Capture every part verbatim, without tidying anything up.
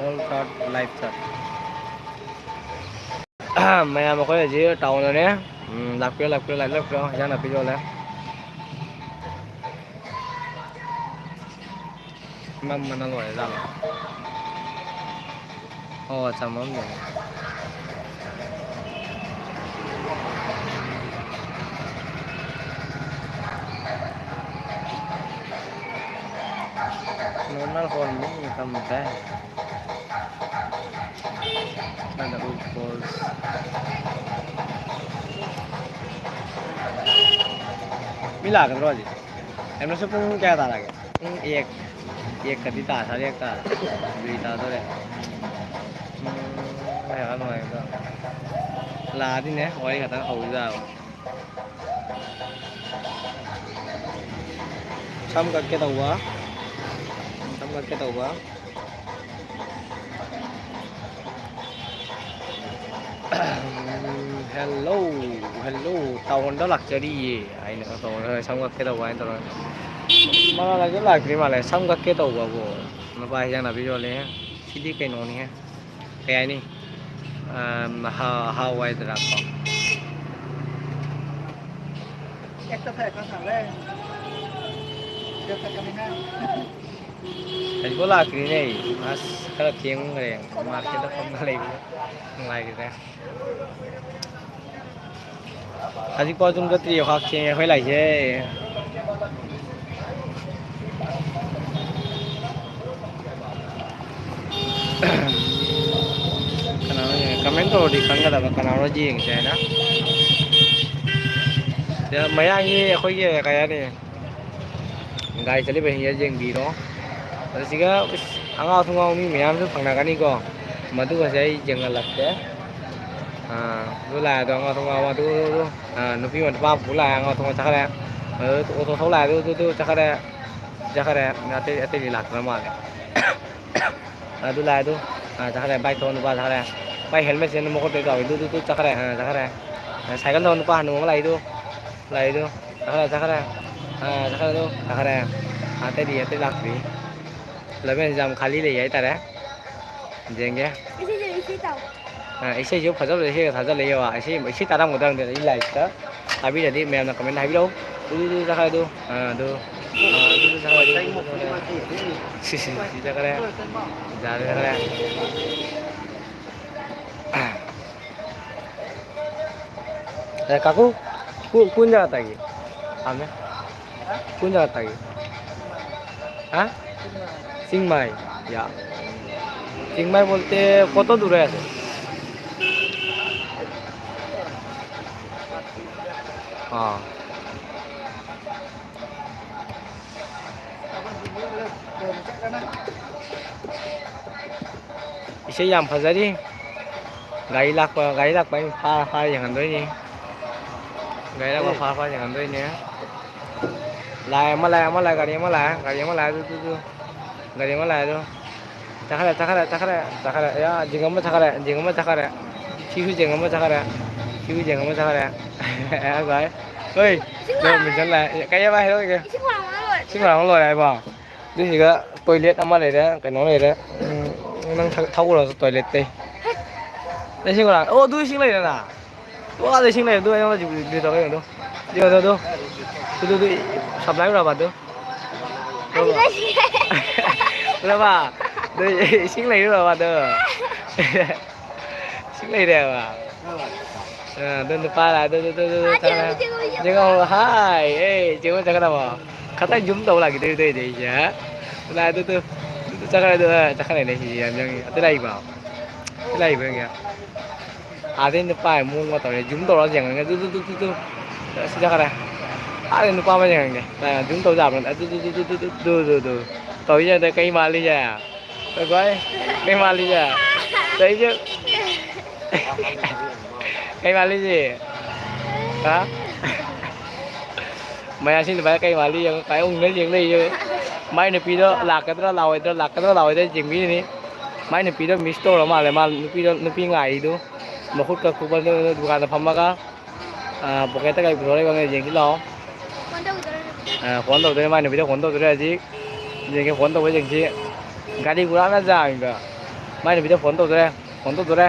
All third, live third. ꯃꯌꯥꯝ ꯑꯩꯈꯣꯏ ꯍꯧꯖꯤꯛ ꯇꯥꯎꯟꯗꯅꯦ꯫ ꯎꯝ, ꯂꯥꯛꯄꯤꯌꯣ, ꯂꯥꯛꯄꯤꯌꯣ, ꯂꯥꯛꯄꯤꯌꯣ, ꯂꯥꯛꯄꯤꯌꯣ꯫ ꯍꯤꯟꯖꯥꯡ ꯅꯥꯄꯤ ꯌꯣꯜꯂꯦ꯫ ꯅꯝꯕꯅ ꯂꯣꯏꯔꯦ ꯖꯥꯠꯂꯣ? ꯑꯣ, ꯆꯥꯃꯝꯗꯣꯏꯅꯦ꯫ Normal call me from there. ꯅꯪꯅ ꯎꯠ ꯀꯣꯜꯁ꯫ ꯃꯤ ꯂꯥꯛꯀꯗ꯭ꯔꯣ ꯍꯧꯖꯤꯛ? ꯀꯩꯅꯣꯁꯦ ꯄꯨꯡ ꯀꯌꯥ ꯇꯥꯔꯒꯦ? ꯄꯨꯡ ꯑꯦꯛ, ꯑꯦꯛꯀꯗꯤ ꯇꯥ, ꯁꯥꯔꯦ ꯑꯦꯛ ꯇꯥꯔꯦ꯫ ꯕ꯭ꯔꯤ ꯇꯥꯗꯣꯔꯦ꯫ ꯎꯝ, ꯀꯩ ꯍꯥꯏꯕ ꯅꯨꯡꯉꯥꯏꯕꯗꯣ꯫ ꯂꯥꯛꯑꯗꯤꯅꯦ, ꯋꯥꯔꯤ ꯈꯛꯇꯪ ꯍꯧꯕ ꯌꯥꯕ꯫ ꯁꯝ ꯀꯛꯀꯦ ꯇꯧꯕ꯫ ꯁꯝ ꯀꯛꯀꯦ ꯇꯧꯕ꯫ ꯎꯝ, hello, hello, ꯇꯥꯎꯟꯗ ꯂꯥꯛꯆꯔꯤꯌꯦ ꯍꯥꯏꯅ ꯇꯧꯔꯒ ꯁꯝ ꯀꯛꯀꯦ ꯇꯧꯕ ꯍꯥꯏꯅ ꯇꯧꯔꯒ꯫ ꯃꯥ ꯂꯥꯛꯇꯤ ꯂꯥꯛꯇ꯭ꯔꯤ ꯃꯥꯜꯂꯦ, ꯁꯝ ꯀꯛꯀꯦ ꯇꯧꯕꯕꯨ꯫ ꯃꯄꯥ ꯍꯤꯟꯖꯥꯡ ꯅꯥꯄꯤ ꯌꯣꯜꯂꯦ꯫ ꯁꯤꯗꯤ ꯀꯩꯅꯣꯅꯤꯍꯦ꯫ ꯀꯩ ꯍꯥꯏꯅꯤ? ꯑꯝ, ꯍꯥ-, ꯍꯥꯎ ꯍꯥꯏꯗ꯭ꯔꯥꯀꯣ꯫ ꯍꯧꯖꯤꯛꯐꯥꯎ ꯂꯥꯛꯇ꯭ꯔꯤꯅꯦ ꯑꯩ꯫ ꯑꯁ, ꯈꯔ ꯊꯦꯡꯈ꯭ꯔꯦ꯫ ꯃꯥꯔꯀꯦꯠꯇ ꯐꯝꯃ ꯂꯩꯕꯗ ꯅꯨꯡꯉꯥꯏꯈꯤꯗ꯭ꯔꯦ꯫ ꯍꯧꯖꯤꯛꯐꯥꯎ ꯌꯨꯝ ꯆꯠꯇ꯭ꯔꯤ, ꯈꯥꯛ ꯊꯦꯡꯉꯦ ꯑꯩꯈꯣꯏ ꯂꯥꯛꯏꯁꯦ꯫ ꯀꯅꯥꯅꯣ ꯌꯦꯡꯉꯦ? ꯀꯃꯦꯟ ꯇꯧꯔꯗꯤ ꯈꯪꯒꯗꯕ ꯀꯅꯥꯅꯣ ꯌꯦꯡꯉꯤꯁꯦ ꯍꯥꯏꯅ꯫ ꯁꯤꯗ ꯃꯌꯥꯡꯒꯤ ꯑꯩꯈꯣꯏꯒꯤ ꯀꯩ ꯍꯥꯏꯅꯤ? ꯒꯥꯔꯤ ꯆꯠꯂꯤꯕ ꯍꯤꯡꯁꯦ ꯌꯦꯡꯕꯤꯔꯣ꯫ ꯑꯗ ꯁꯤꯒ, ꯏꯁ, ꯑꯉꯥꯎ ꯊꯨꯡꯉꯥꯎ ꯃꯤ ꯃꯌꯥꯝꯁꯨ ꯐꯪꯅꯒꯅꯤꯀꯣ꯫ ꯃꯗꯨꯒꯁꯦ ꯑꯩ ꯌꯦꯡꯍꯜꯂꯛꯀꯦ꯫ ꯑꯥ, ꯑꯗꯨ ꯂꯥꯛꯑꯦ ꯑꯗꯣ, ꯑꯉꯥꯎ ꯊꯨꯡꯉꯥꯎ ꯑꯗꯨ, ꯑꯗꯨ, ꯑꯗꯨ, ꯑꯥ, ꯅꯨꯄꯤ ꯑꯃ ꯅꯨꯄꯥ ꯑꯃ ꯄꯨ ꯂꯥꯛꯑꯦ, ꯑꯉꯥꯎ ꯊꯨꯡꯉꯥꯎ ꯆꯠꯈ꯭ꯔꯦ꯫ ꯑꯗꯨ ꯑꯣꯇꯣ ꯊꯧ ꯂꯥꯛꯑꯦ ꯑꯗꯨ, ꯑꯗꯨ, ꯑꯗꯨ ꯆꯠꯈ꯭ꯔꯦ꯫ ꯆꯠꯈ꯭ꯔꯦ꯫ ꯑꯇꯩ, ꯑꯇꯩꯗꯤ ꯂꯥꯛꯇ꯭ꯔ ꯃꯥꯜꯂꯦ꯫ ꯑꯗꯨ ꯂꯥꯛꯑꯦ ꯑꯗꯨ꯫ ꯑꯥ, ꯆꯠꯈ꯭ꯔꯦ꯫ ꯕꯥꯏꯛ ꯊꯧꯕ ꯅꯨꯄꯥ ꯆꯠꯈ꯭ꯔꯦ꯫ ꯕꯥꯏꯛ ꯍꯦꯜꯃꯦꯠꯁꯦ ꯑꯗꯨꯝ ꯃꯈꯨꯠꯇ ꯇꯧꯏ꯫ ꯑꯗꯨ, ꯑꯗꯨ, ꯑꯗꯨ ꯆꯠꯈ꯭ꯔꯦ꯫ ꯑꯥ, ꯆꯠꯈ꯭ꯔꯦ꯫ ꯑꯥ, ꯁꯥꯏꯀꯜ ꯊꯧꯕ ꯅꯨꯄꯥ ꯍꯅꯨ ꯑꯃ ꯂꯥꯛꯏꯗꯨ꯫ ꯂꯥꯛꯏꯗꯨ꯫ ꯆꯠꯈ꯭ꯔꯦ, ꯆꯠꯈ꯭ꯔꯦ꯫ ꯑꯥ, ꯆꯠꯈ꯭ꯔꯦ ꯑꯗꯨ꯫ ꯆꯠꯈ꯭ꯔꯦ꯫ ꯑꯇꯩꯗꯤ, ꯑꯇꯩ ꯂꯥꯛꯇ꯭ꯔꯤ꯫ ꯂꯝꯖꯦꯟꯁꯦ ꯌꯥꯝ ꯈꯥꯂꯤ ꯂꯩ ꯍꯥꯏꯇꯥꯔꯦ꯫ ꯌꯦꯡꯒꯦ꯫ ꯏꯁꯩꯁꯦ, ꯏꯁꯩ ꯇꯥꯎ꯫ ꯑ, ꯏꯁꯩꯁꯨ ꯐꯖ ꯐꯖ ꯏꯁꯩꯒ ꯊꯥꯖꯜꯂꯛꯑꯦꯕ꯫ ꯏꯁꯩ, ꯏꯁꯩ ꯇꯥꯔꯝꯒꯗ꯭ꯔ ꯈꯪꯗꯦ꯫ ꯑꯩ ꯂꯥꯏꯛꯇ ꯊꯥꯕꯤꯔꯗꯤ ꯃꯌꯥꯝꯅ comment ꯍꯥꯏꯕꯤꯔꯛꯎ꯫ ꯑꯗꯨ, ꯑꯗꯨ, ꯆꯠꯈ꯭ꯔꯦ ꯑꯗꯨ꯫ ꯑ, ꯑꯗꯨ꯫ ꯑ, ꯑꯗꯨ, ꯑꯗꯨ ꯆꯠꯈ꯭ꯔꯦ ꯑꯗꯨ꯫ ꯁꯤ, ꯁꯤ, ꯁꯤ ꯆꯠꯈ꯭ꯔꯦ꯫ ꯌꯥꯔꯦ, ꯆꯠꯈ꯭ꯔꯦ꯫ এ, কাকু, কো-, কোন জায়গা থাকি? আমি? কোন জায়গা থাকি? হ্যাঁ? চিংমাই। ইয়া। চিংমাই বলতে কত দূরে আছে? অ। ꯏꯁꯩ ꯌꯥꯝ ꯐꯖꯔꯤ꯫ ꯒꯥꯔꯤ ꯂꯥꯛꯄ, ꯒꯥꯔꯤ ꯂꯥꯛꯄ ꯑꯩꯅ ꯐꯥꯔ ꯐꯥꯔ ꯌꯦꯡꯍꯟꯗꯣꯏꯅꯤ꯫ ꯒꯥꯔꯤ ꯂꯥꯛꯄ ꯐꯥꯔ ꯐꯥꯔ ꯌꯦꯡꯍꯟꯗꯣꯏꯅꯦ꯫ ꯂꯥꯛꯑꯦ, ꯑꯃ ꯂꯥꯛꯑꯦ, ꯑꯃ ꯂꯥꯛꯑꯦ, ꯒꯥꯔꯤ ꯑꯃ ꯂꯥꯛꯑꯦ, ꯒꯥꯔꯤ ꯑꯃ ꯂꯥꯛꯑꯦ꯫ ꯑꯗꯨ, ꯑꯗꯨ, ꯑꯗꯨ꯫ ꯒꯥꯔꯤ ꯑꯃ ꯂꯥꯛꯑꯦ ꯑꯗꯣ꯫ ꯆꯠꯈ꯭ꯔꯦ, ꯆꯠꯈ꯭ꯔꯦ, ꯆꯠꯈ꯭ꯔꯦ, ꯆꯠꯈ꯭ꯔꯦ꯫ ꯑꯌꯥ, ꯖꯤꯡ ꯑꯃ ꯆꯠꯈ꯭ꯔꯦ, ꯖꯤꯡ ꯑꯃ ꯆꯠꯈ꯭ꯔꯦ꯫ ꯁꯤꯁꯨ ꯖꯤꯡ ꯑꯃ ꯆꯠꯈ꯭ꯔꯦ꯫ ꯁꯤꯁꯨ ꯖꯤꯡ ꯑꯃ ꯆꯠꯈ꯭ꯔꯦ꯫ ꯑꯌꯥ, ꯚꯥꯏ꯫ ꯍꯣꯏ꯫ ꯏꯁꯤꯡ ꯗꯣ ꯃꯤꯁꯟ ꯂꯥꯛꯑꯦ꯫ ꯂꯥꯛꯑꯦ꯫ ꯀꯩ ꯍꯥꯏꯕ ꯍꯥꯏꯔꯛꯑꯣꯒꯦ? ꯏꯁꯤꯡ ꯋꯥꯡꯉ ꯂꯣꯏꯔꯦ꯫ ꯏꯁꯤꯡ ꯋꯥꯡꯉ ꯂꯣꯏꯔꯦ ꯍꯥꯏꯕ? ꯑꯗꯨꯏꯁꯤꯒ toilet ꯑꯃ ꯂꯩꯔꯦ, ꯀꯩꯅꯣ ꯂꯩꯔꯦ꯫ ꯎꯝ, ꯅꯪ ꯊꯛ-, ꯊꯛꯎꯔꯣ toiletꯇꯩ꯫ ꯅꯪ ꯏꯁꯤꯡ ꯋꯥꯡ-, ꯑꯣ, ꯑꯗꯨ ꯏꯁꯤꯡ ꯂꯩꯔꯦꯅ꯫ ꯋꯥꯗ ꯏꯁꯤꯡ ꯂꯩ, ꯑꯗꯨ ꯑꯩꯉꯣꯟꯗ ꯖꯤꯕꯨ ꯖꯤꯕꯨ ꯇꯧꯔꯦ, ꯑꯗꯨ꯫ ꯌꯦꯡꯉꯣ, ꯑꯗꯨ, ꯑꯗꯨ꯫ ꯑꯗꯨ, ꯑꯗꯨ, supply ꯎꯔꯕ, ꯑꯗꯨ? ꯑꯗꯨ ꯂꯩ꯫ ꯎꯔꯕ? ꯑꯗꯨ ꯏꯁꯤꯡ ꯂꯩꯔꯨꯔꯕ, ꯑꯗꯨ? ꯏꯁꯤꯡ ꯂꯩꯔꯦꯕ꯫ ꯑ, ꯑꯗꯨ ꯅꯨꯄꯥ ꯂꯥꯛꯑꯦ, ꯑꯗꯨ, ꯑꯗꯨ, ꯑꯗꯨ, ꯑꯗꯨ, ꯑꯥ, ꯆꯪꯉꯛꯑꯦ꯫ ꯆꯦꯡꯉꯨ, ꯆꯦꯡꯉꯨ, ꯆꯦꯡꯉꯨ꯫ ꯆꯦꯡꯉꯨ ꯍꯥꯏ, ꯑꯦ, ꯆꯦꯡꯉꯨ ꯆꯠꯀꯗꯕ꯫ ꯈꯇꯪ zoom ꯇꯧ ꯂꯥꯛꯈꯤꯗꯣꯏ, ꯑꯗꯨꯏꯗꯤ ꯑꯩꯁꯦ, ꯍꯥ? ꯂꯥꯛꯑꯦ, ꯑꯗꯨ, ꯑꯗꯨ, ꯑꯗꯨ ꯆꯠꯈ꯭ꯔꯦ, ꯑꯗꯨ, ꯑ, ꯆꯠꯈ꯭ꯔꯦꯅꯦ, ꯁꯤꯗꯤ ꯌꯥꯝ ꯌꯥꯡꯉꯤ꯫ ꯑꯗꯨ ꯂꯥꯛꯏꯕ? ꯑꯗꯨ ꯂꯥꯛꯏꯕ ꯌꯦꯡꯉꯦ꯫ ꯑꯥꯗꯩ ꯅꯨꯄꯥ ꯃꯑꯣꯡ ꯑꯃ ꯇꯧꯔꯦ, zoom ꯇꯧꯔꯒ ꯌꯦꯡꯉꯒꯦ꯫ ꯗꯨ, ꯗꯨ, ꯗꯨ, ꯗꯨ, ꯗꯨ꯫ ꯑꯁꯤꯗ ꯈꯔ꯫ ꯑꯥꯗꯩ ꯅꯨꯄꯥ ꯑꯃ ꯌꯦꯡꯉꯒꯦ꯫ ꯑ, zoom ꯇꯧ ꯌꯥꯕ꯭ꯔꯥ? ꯗꯨ, ꯗꯨ, ꯗꯨ꯫ ꯇꯧꯔꯤꯁꯦ ꯑꯗ ꯀꯩ ꯃꯥꯜꯂꯤꯁꯦ? ꯑꯩꯈꯣꯏ ꯀꯩ ꯃꯥꯜꯂꯤꯁꯦ? ꯇꯧꯔꯤꯁꯦ꯫ ꯀꯩ ꯃꯥꯜꯂꯤꯁꯦ? ꯍꯥ? ꯃꯌꯥꯝꯁꯤꯡꯗꯨ ꯚꯥꯏ ꯀꯩ ꯃꯥꯜꯂꯤ ꯌꯦꯡꯉꯣ꯫ ꯀꯥꯏ ꯎꯪꯅ ꯌꯦꯡ ꯂꯩ ꯌꯦꯡꯉꯣ꯫ ꯃꯥꯏ ꯅꯨꯄꯤꯗꯣ ꯂꯥꯛꯀꯗ꯭ꯔꯥ ꯂꯥꯛꯑꯣꯏꯗ꯭ꯔꯥ, ꯂꯥꯛꯀꯗ꯭ꯔꯥ ꯂꯥꯛꯑꯣꯏꯗ꯭ꯔꯥ ꯌꯦꯡꯕꯤꯔꯤꯅꯤ꯫ ꯃꯥꯏ ꯅꯨꯄꯤꯗꯣ miss ꯇꯧꯔ ꯃꯥꯜꯂꯦ꯫ ꯃꯥ ꯅꯨꯄꯤꯗꯣ, ꯅꯨꯄꯤ ꯉꯥꯏꯔꯤꯗꯨ꯫ ꯃꯈꯨꯠꯀ ꯈꯨꯕꯗ ꯗꯨꯀꯥꯟꯗ ꯐꯝꯃꯒ꯫ ꯑ, pocketꯇ ꯀꯔꯤ ꯄꯨꯊꯣꯔꯛꯏꯕ ꯌꯦꯡꯁꯤ ꯂꯥꯛꯑꯣ꯫ ꯐꯣꯟ ꯇꯧꯈꯤꯗꯣꯔꯦ꯫ ꯑ, ꯐꯣꯟ ꯇꯧꯗꯣꯔꯦ, ꯃꯥꯏ ꯅꯨꯄꯤꯗ ꯐꯣꯟ ꯇꯧꯗꯣꯔꯦ ꯍꯧꯖꯤꯛ꯫ ꯌꯦꯡꯒꯦ, ꯐꯣꯟ ꯇꯧꯕ ꯌꯦꯡꯁꯤ꯫ ꯒꯥꯔꯤ ꯒꯨꯔꯥꯅ ꯖꯥꯝꯗ꯫ ꯃꯥꯏ ꯅꯨꯄꯤꯗ ꯐꯣꯟ ꯇꯧꯗꯣꯔꯦ꯫ ꯐꯣꯟ ꯇꯧꯗꯣꯔꯦ꯫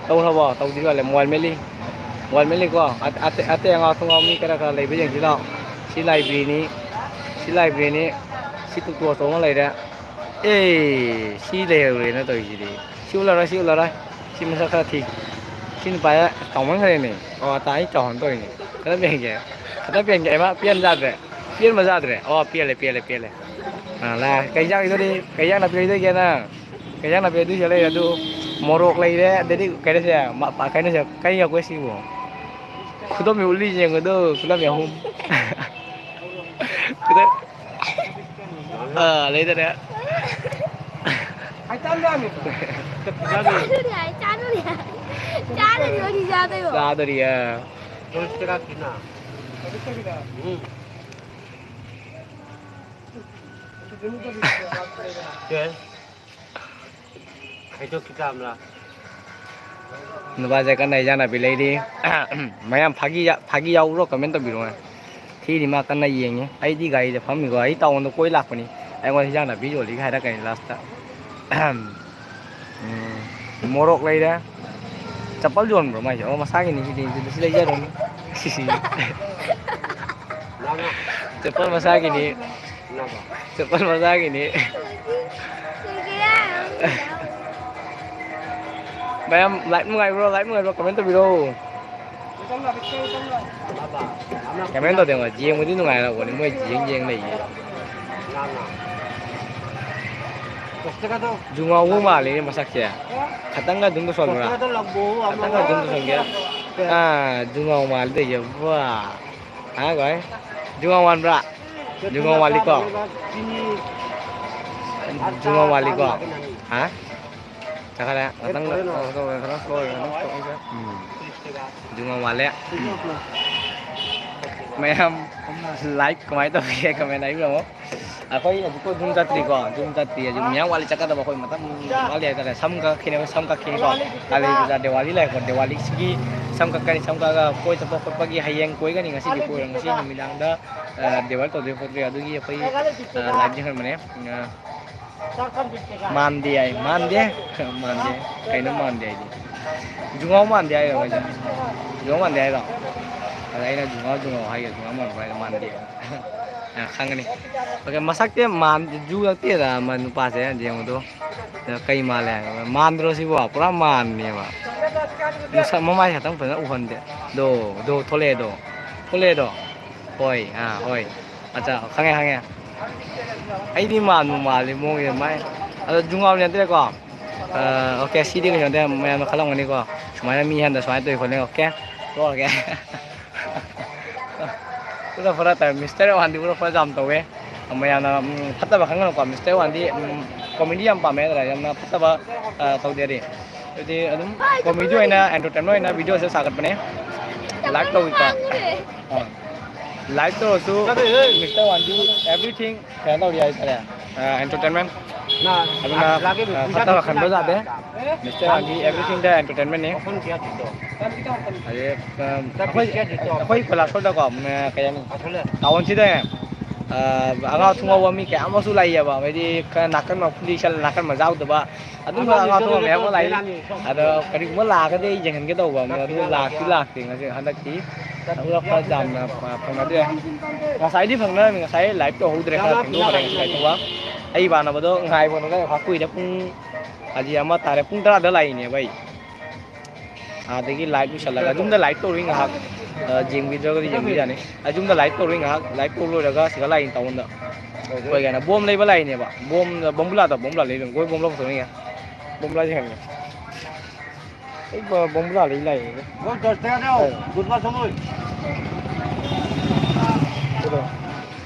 ꯇꯧꯈ꯭ꯔꯕꯣ? ꯇꯧꯗ꯭ꯔꯤ ꯃꯥꯜꯂꯦ꯫ ꯃꯣꯕꯥꯏꯜ ꯃꯦꯠꯂꯤ꯫ ꯃꯣꯕꯥꯏꯜ ꯃꯦꯠꯂꯤꯀꯣ꯫ ꯑꯇꯩ, ꯑꯇꯩ, ꯑꯇꯩ ꯑꯉꯥꯎ ꯑꯇꯩ ꯉꯥꯎ ꯃꯤ ꯈꯔ ꯈꯔ ꯂꯩꯕ ꯌꯦꯡꯁꯤ ꯂꯥꯛꯑꯣ꯫ ꯁꯤ ꯂꯥꯏꯕ꯭ꯔꯦꯔꯤꯅꯤ꯫ ꯁꯤ ꯂꯥꯏꯕ꯭ꯔꯦꯔꯤꯅꯤ꯫ ꯁꯤ ꯇꯨ ꯇꯣ ꯑꯆꯧꯕ ꯑꯃ ꯂꯩꯔꯦ꯫ ꯑꯦ, ꯁꯤ ꯂꯩꯍꯧꯔꯦꯅ ꯇꯧꯔꯤꯁꯤꯗꯤ꯫ ꯁꯤ ꯎꯠꯂꯔꯣꯏ, ꯁꯤ ꯎꯠꯂꯔꯣꯏ꯫ ꯁꯤ ꯃꯁꯛ ꯈꯔ ꯊꯤ꯫ ꯁꯤ ꯅꯨꯄꯥꯁꯦ ꯆꯥꯎꯃꯟꯈ꯭ꯔꯦꯅꯦ꯫ ꯑꯣ, ꯑꯇꯥ ꯑꯩ ꯆꯥꯎꯍꯟ ꯇꯧꯔꯤꯅꯦ꯫ ꯈꯔ ꯄꯦꯟꯒꯦ꯫ ꯈꯔ ꯄꯦꯟꯒꯦ꯫ ꯍꯩꯃꯥ, ꯄꯦꯟ ꯌꯥꯗ꯭ꯔꯦ꯫ ꯄꯦꯟꯕ ꯌꯥꯗ꯭ꯔꯦ꯫ ꯑꯣ, ꯄꯦꯜꯂꯦ, ꯄꯦꯜꯂꯦ, ꯄꯦꯜꯂꯦ꯫ ꯑꯥ, ꯂꯥ-, ꯀꯩ ꯏꯟꯖꯥꯡ ꯄꯤꯖꯗꯣꯏ-, ꯀꯩ ꯏꯟꯖꯥꯡ ꯅꯥꯄꯤ ꯂꯩꯗꯣꯏꯒꯦ ꯅꯪ? ꯀꯩ ꯏꯟꯖꯥꯡ ꯅꯥꯄꯤ ꯑꯗꯨ ꯁꯤꯗ ꯂꯩꯔꯦ, ꯑꯗꯨ ꯃꯣꯔꯣꯛ ꯂꯩꯔꯦ, ꯑꯗꯩꯗꯤ ꯀꯩꯅꯣꯁꯦ, ꯃ-, ꯄ-, ꯀꯩꯅꯣꯁꯦ, ꯀꯩ ꯌꯥꯎꯒꯦ ꯁꯤꯕꯨ? ꯈꯨꯗꯣꯝꯕꯤ ꯎꯠꯂꯤ ꯌꯦꯡꯉꯨꯗꯣ, ꯈꯨꯗꯣꯝꯕꯤ ꯑꯍꯨꯝ꯫ ꯈꯨꯗꯣꯝ-, ꯑꯥ, ꯂꯩꯗꯅ꯫ ꯆꯥꯗꯣꯔꯤ ꯍꯥꯏ, ꯆꯥꯗꯣꯔꯤ ꯍꯥꯏ꯫ ꯆꯥꯗꯣꯔꯤ ꯍꯥꯏ, ꯆꯥꯗꯣꯔꯤ ꯍꯥꯏ꯫ ꯆꯥꯗꯣꯔꯤ ꯍꯥꯏ꯫ ꯎꯝ꯫ ꯅꯨꯄꯥꯁꯦ ꯀꯟꯅ ꯏꯟꯖꯥꯡ ꯅꯥꯄꯤ ꯂꯩꯔꯤ꯫ ꯃꯌꯥꯝ ꯐꯥꯒꯤ ꯌꯥ-, ꯐꯥꯒꯤ ꯌꯥꯎꯕ꯭ꯔꯣ? ꯀꯃꯦꯟ ꯇꯧꯕꯤꯔꯛꯑꯣ꯫ ꯊꯤꯔꯤ ꯃꯥ ꯀꯟꯅ ꯌꯦꯡꯉꯤ꯫ ꯑꯩꯗꯤ ꯒꯥꯔꯤꯗ ꯐꯝꯃꯤꯀꯣ꯫ ꯑꯩ ꯇꯥꯎꯟꯗ ꯀꯣꯏ ꯂꯥꯛꯄꯅꯤ꯫ ꯑꯩꯉꯣꯟꯗ ꯏꯟꯖꯥꯡ ꯅꯥꯄꯤ ꯌꯣꯜꯂꯤꯒ ꯍꯥꯏꯔꯛꯀꯅꯤ ꯂꯥꯁꯇ꯫ ꯎꯝ, ꯃꯣꯔꯣꯛ ꯂꯩꯔꯦ꯫ ꯆꯄꯜ ꯌꯣꯟꯕ꯭ꯔꯣ ꯃꯥꯏꯁꯦ? ꯑꯣ, ꯃꯁꯥꯒꯤꯅꯤ ꯁꯤꯗꯤ꯫ ꯁꯤꯗꯤ ꯁꯤ ꯂꯩꯖꯔꯣꯅꯤ꯫ ꯆꯄꯜ ꯃꯁꯥꯒꯤꯅꯤ꯫ ꯆꯄꯜ ꯃꯁꯥꯒꯤꯅꯤ꯫ ꯃꯌꯥꯝ ꯂꯥꯏꯞ ꯅꯨꯡꯉꯥꯏꯕ꯭ꯔꯣ? ꯂꯥꯏꯞ ꯅꯨꯡꯉꯥꯏꯕ꯭ꯔꯣ? ꯀꯃꯦꯟ ꯇꯧꯕꯤꯔꯣ꯫ ꯀꯃꯦꯟ ꯇꯧꯗꯦ, ꯃꯣꯏ ꯌꯦꯡꯕꯗꯤ ꯅꯨꯡꯉꯥꯏꯔꯕꯅꯤ, ꯃꯣꯏ ꯌꯦꯡ ꯌꯦꯡ ꯂꯩꯌꯦ꯫ ꯖꯨꯉꯥꯎꯕ ꯃꯥꯜꯂꯤꯅꯦ ꯃꯁꯛꯁꯦ꯫ ꯈꯇꯪꯒ ꯑꯗꯨꯝ ꯇꯧꯁꯜꯂꯨꯔꯥ? ꯈꯇꯪꯒ ꯑꯗꯨꯝ ꯇꯧꯁꯟꯒꯦ꯫ ꯑꯥ, ꯖꯨꯉꯥꯎ ꯃꯥꯜꯂꯤ ꯇꯧꯏꯁꯦ꯫ ꯋꯥ꯫ ꯍꯥ, ꯚꯥꯏ? ꯖꯨꯉꯥꯎ ꯃꯥꯟꯕ꯭ꯔꯥ? ꯖꯨꯉꯥꯎ ꯃꯥꯜꯂꯤꯀꯣ? ꯖꯨꯉꯥꯎ ꯃꯥꯜꯂꯤꯀꯣ? ꯍꯥ? ꯆꯠꯈ꯭ꯔꯦ꯫ ꯉꯥꯛꯇꯪ, ꯉꯥꯛꯇꯪ, ꯉꯥꯛꯇꯪ ꯁꯣꯏ, ꯉꯥꯛꯇꯪ ꯁꯣꯏ꯫ ꯎꯝ꯫ ꯖꯨꯉꯥꯎ ꯃꯥꯜꯂꯦ꯫ ꯃꯌꯥꯝ ꯂꯥꯏꯛ ꯀꯃꯥꯏꯅ ꯇꯧꯔꯤꯒꯦ? ꯀꯃꯦꯟ ꯍꯥꯏꯕꯤꯔꯝꯃꯣ꯫ ꯑꯩꯈꯣꯏ ꯍꯧꯖꯤꯛꯐꯥꯎ ꯖꯨꯝ ꯆꯠꯇ꯭ꯔꯤꯀꯣ, ꯖꯨꯝ ꯆꯠꯇ꯭ꯔꯤ꯫ ꯍꯧꯖꯤꯛ ꯃꯌꯥꯝ ꯋꯥꯠꯂꯤ ꯆꯠꯀꯗꯕ꯫ ꯑꯩꯈꯣꯏ ꯃꯇꯝ ꯋꯥꯠꯂꯤ ꯍꯥꯏꯇꯥꯔꯦ꯫ ꯁꯝ ꯀꯛꯈꯤꯅꯦꯕ, ꯁꯝ ꯀꯛꯈꯤꯅꯤꯀꯣ꯫ ꯀꯥꯂꯤ ꯄꯨꯖꯥ, ꯗꯤꯋꯥꯂꯤ ꯂꯥꯛꯑꯦꯀꯣ꯫ ꯗꯤꯋꯥꯂꯤꯁꯤꯒꯤ ꯁꯝ ꯀꯛꯀꯅꯤ, ꯁꯝ ꯀꯛꯑꯒ ꯀꯣꯏ ꯆꯠꯄ ꯈꯣꯠꯄꯒꯤ ꯍꯌꯦꯡ ꯀꯣꯏꯒꯅꯤ, ꯉꯁꯤꯗꯤ ꯀꯣꯏꯔꯣꯏ꯫ ꯉꯁꯤ ꯅꯨꯃꯤꯗꯥꯡꯗ, ꯑ, ꯗꯤꯋꯥꯂꯤ ꯇꯧꯗꯣꯏ ꯈꯣꯠꯇꯣꯏ ꯑꯗꯨꯒꯤ ꯑꯩꯈꯣꯏ, ꯑ, ꯂꯥꯏꯚ ꯌꯦꯡꯍꯟꯕꯅꯦ꯫ ꯑ, ꯃꯥꯟꯗꯦ ꯍꯥꯏ꯫ ꯃꯥꯟꯗꯦ꯫ ꯃꯥꯟꯗꯦ꯫ ꯀꯩꯅꯣ ꯃꯥꯟꯗꯦ ꯍꯥꯏꯗꯤ? ꯖꯨꯉꯥꯎ ꯃꯥꯟꯗꯦ ꯍꯥꯏꯔꯣ ꯍꯥꯏꯁꯦ? ꯖꯨꯉꯥꯎ ꯃꯥꯟꯗꯦ ꯍꯥꯏꯔꯣ? ꯑꯗ ꯑꯩꯅ ꯖꯨꯉꯥꯎ ꯖꯨꯉꯥꯎ ꯍꯥꯏꯒꯦ, ꯖꯨꯉꯥꯎ ꯃꯥꯟꯕ꯭ꯔꯥ ꯍꯥꯏꯗꯤ ꯃꯥꯟꯗꯦ꯫ ꯑ, ꯈꯪꯒꯅꯤ꯫ ꯑꯣꯀꯦ, ꯃꯁꯛꯇꯤ ꯃꯥꯟ-, ꯖꯨ ꯅꯠꯇꯦꯗ, ꯃꯥ ꯅꯨꯄꯥꯁꯦ ꯌꯦꯡꯉꯨꯗꯣ꯫ ꯑꯗ ꯀꯩ ꯃꯥꯜꯂꯦ ꯍꯥꯏꯕ? ꯃꯥꯟꯗ꯭ꯔꯣ ꯁꯤꯕꯣ? ꯄꯨꯔꯥ ꯃꯥꯟꯅꯦꯕ꯫ ꯃꯁꯛ ꯃꯃꯥꯏ ꯈꯛꯇꯪ ꯐꯖꯅ ꯎꯍꯟꯗꯦ꯫ ꯗꯣ, ꯗꯣ, ꯊꯣꯛꯂꯛꯑꯦ ꯗꯣ꯫ ꯊꯣꯛꯂꯛꯑꯦ ꯗꯣ꯫ ꯍꯣꯏ, ꯑꯥ, ꯍꯣꯏ꯫ ꯑꯠꯆꯥ, ꯈꯪꯉꯦ, ꯈꯪꯉꯦ꯫ ꯑꯩꯗꯤ ꯃꯥꯟꯕꯨ ꯃꯥꯜꯂꯤ ꯃꯑꯣꯡꯁꯦ ꯃꯥꯏ꯫ ꯑꯗꯣ ꯖꯨꯉꯥꯎ ꯅꯠꯇ꯭ꯔꯦꯀꯣ꯫ ꯑ, ꯑꯣꯀꯦ, ꯁꯤꯗꯤ ꯀꯩꯅꯣꯗ ꯃꯌꯥꯝꯅ ꯈꯜꯂꯝꯒꯅꯤꯀꯣ꯫ ꯁꯨꯃꯥꯏꯅ ꯃꯤ ꯍꯟꯗ ꯁꯨꯃꯥꯏꯅ ꯇꯧꯏ ꯈꯣꯠꯂꯤ, ꯑꯣꯀꯦ? ꯇꯣꯛꯑꯒꯦ꯫ ꯎꯔ ꯐꯔ ꯇꯥꯏ, ꯃꯤꯁꯇꯔ ꯋꯥꯟꯗꯤ ꯎꯔ ꯐꯔ ꯌꯥꯝ ꯇꯧꯋꯦ꯫ ꯃꯌꯥꯝꯅ, ꯎꯝ, ꯐꯠꯇꯕ ꯈꯪꯒꯅꯨꯀꯣ, ꯃꯤꯁꯇꯔ ꯋꯥꯟꯗꯤ, ꯎꯝ, ꯀꯣꯃꯦꯗꯤ ꯌꯥꯝ ꯄꯥꯝꯃꯦ ꯍꯥꯏꯇꯥꯔꯦ, ꯌꯥꯝꯅ ꯐꯠꯇꯕ, ꯑ, ꯇꯧꯗꯦ ꯍꯥꯏꯗꯤ꯫ ꯑꯗꯨꯗꯤ ꯑꯗꯨꯝ ꯀꯣꯃꯦꯗꯤ ꯑꯣꯏꯅ, ꯑꯦꯟꯇꯔꯇꯦꯟꯃꯦꯟ ꯑꯣꯏꯅ ꯚꯤꯗꯤꯑꯣꯁꯦ ꯁꯥꯒꯠꯄꯅꯦ꯫ ꯂꯥꯏꯛ ꯇꯧꯏꯀꯣ꯫ ꯑ, ꯂꯥꯏꯛ ꯇꯧꯔꯁꯨ, ꯃꯤꯁꯇꯔ ꯋꯥꯟꯗꯤ everything ꯀꯩꯅꯣ ꯇꯧꯔꯤ ꯍꯥꯏꯇꯥꯔꯦ꯫ ꯑ, ꯑꯦꯟꯇꯔꯇꯦꯟꯃꯦꯟ꯫ ꯑꯗꯨꯅ, ꯑ, ꯐꯠꯇꯕ ꯈꯟꯕ ꯌꯥꯗꯦ꯫ ꯃꯤꯁꯇꯔ ꯋꯥꯟꯗꯤ everythingꯗ ꯑꯦꯟꯇꯔꯇꯦꯟꯃꯦꯟꯅꯤ꯫ ꯑꯗꯩ, ꯑ, ꯑꯩꯈꯣꯏ, ꯑꯩꯈꯣꯏ ꯀꯣꯂꯥꯁꯣꯔꯗꯀꯣ, ꯎꯝ, ꯀꯩ ꯍꯥꯏꯅꯤ? ꯇꯥꯎꯟꯁꯤꯗ, ꯑ, ꯑꯉꯥꯎ ꯊꯨꯡꯉꯥꯎꯕ ꯃꯤ ꯀꯌꯥ ꯑꯃꯁꯨ ꯂꯩꯌꯦꯕ꯫ ꯍꯥꯏꯗꯤ ꯈꯔ ꯅꯥꯀꯟ ꯃꯐꯝꯗꯤ ꯁꯜ-, ꯅꯥꯀꯟ ꯃꯖꯥ ꯎꯗꯕ ꯑꯗꯨꯝꯕ ꯑꯉꯥꯎ ꯊꯨꯡꯉꯥꯎ ꯃꯌꯥꯝ ꯑꯃ ꯂꯥꯛꯏ꯫ ꯑꯗꯣ ꯀꯔꯤꯒꯨꯝꯕ ꯂꯥꯛꯑꯒꯗꯤ ꯑꯩ ꯌꯦꯡꯍꯟꯒꯦ ꯇꯧꯕ ꯑꯃ, ꯑꯗꯨ ꯂꯥꯛꯇꯤ ꯂꯥꯛꯇꯦ ꯉꯁꯤ ꯍꯟꯗꯛꯇꯤ꯫ ꯑꯗꯨꯒ ꯈꯔ ꯌꯥꯝꯅ ꯐꯪꯅꯗ꯭ꯔꯦ꯫ ꯉꯁꯥꯏꯗꯤ ꯐꯪꯅꯔꯝꯃꯤ, ꯉꯁꯥꯏ ꯂꯥꯏꯚ ꯇꯧꯍꯧꯗ꯭ꯔꯦ, ꯈꯔ ꯊꯦꯡꯗꯣꯛꯈ꯭ꯔꯦ ꯉꯁꯥꯏ ꯇꯧꯕ꯫ ꯑꯩ ꯏꯃꯥꯟꯅꯕꯗꯣ ꯉꯥꯏꯕ ꯍꯣꯠꯅꯕꯗ ꯉꯥꯏꯍꯥꯛ ꯀꯨꯏꯔꯦ, ꯄꯨꯡ ꯍꯧꯖꯤꯛ ꯑꯃ ꯇꯥꯔꯦ, ꯄꯨꯡ ꯇꯔꯥꯗ ꯂꯥꯛꯏꯅꯦꯕ ꯑꯩ꯫ ꯑꯥꯗꯒꯤ ꯂꯥꯏꯚ ꯂꯣꯏꯁꯤꯜꯂꯒ ꯌꯨꯝꯗ ꯂꯥꯏꯚ ꯇꯧꯔꯨꯏ ꯉꯥꯏꯍꯥꯛ꯫ ꯑ, ꯌꯦꯡꯕꯤꯗ꯭ꯔꯒꯗꯤ ꯌꯦꯡꯕꯤꯕ ꯌꯥꯅꯤ꯫ ꯑ, ꯌꯨꯝꯗ ꯂꯥꯏꯚ ꯇꯧꯔꯨꯏ ꯉꯥꯏꯍꯥꯛ, ꯂꯥꯏꯚ ꯇꯧ ꯂꯣꯏꯔꯒ ꯁꯤꯗ ꯂꯥꯛꯏꯅꯤ ꯇꯥꯎꯟꯗ꯫ ꯑꯩꯈꯣꯏ ꯀꯩꯅꯣ, ꯕꯣꯝ ꯂꯩꯕ ꯂꯥꯛꯏꯅꯦꯕ꯫ ꯕꯣꯝ, ꯕꯣꯝꯕꯨꯂꯥꯗꯣ, ꯕꯣꯝꯕꯨꯂꯥ ꯂꯩꯕ꯫ ꯑꯩꯈꯣꯏ ꯕꯣꯝꯕꯨꯂꯥ ꯄꯨꯊꯣꯛꯅꯤꯡꯉꯦ꯫ ꯕꯣꯝꯕꯨꯂꯥꯁꯦ ꯍꯪꯉꯦ꯫ ꯑꯩ ꯕ-, ꯕꯣꯝꯕꯨꯂꯥ ꯂꯩ ꯂꯥꯛꯏꯅꯦ꯫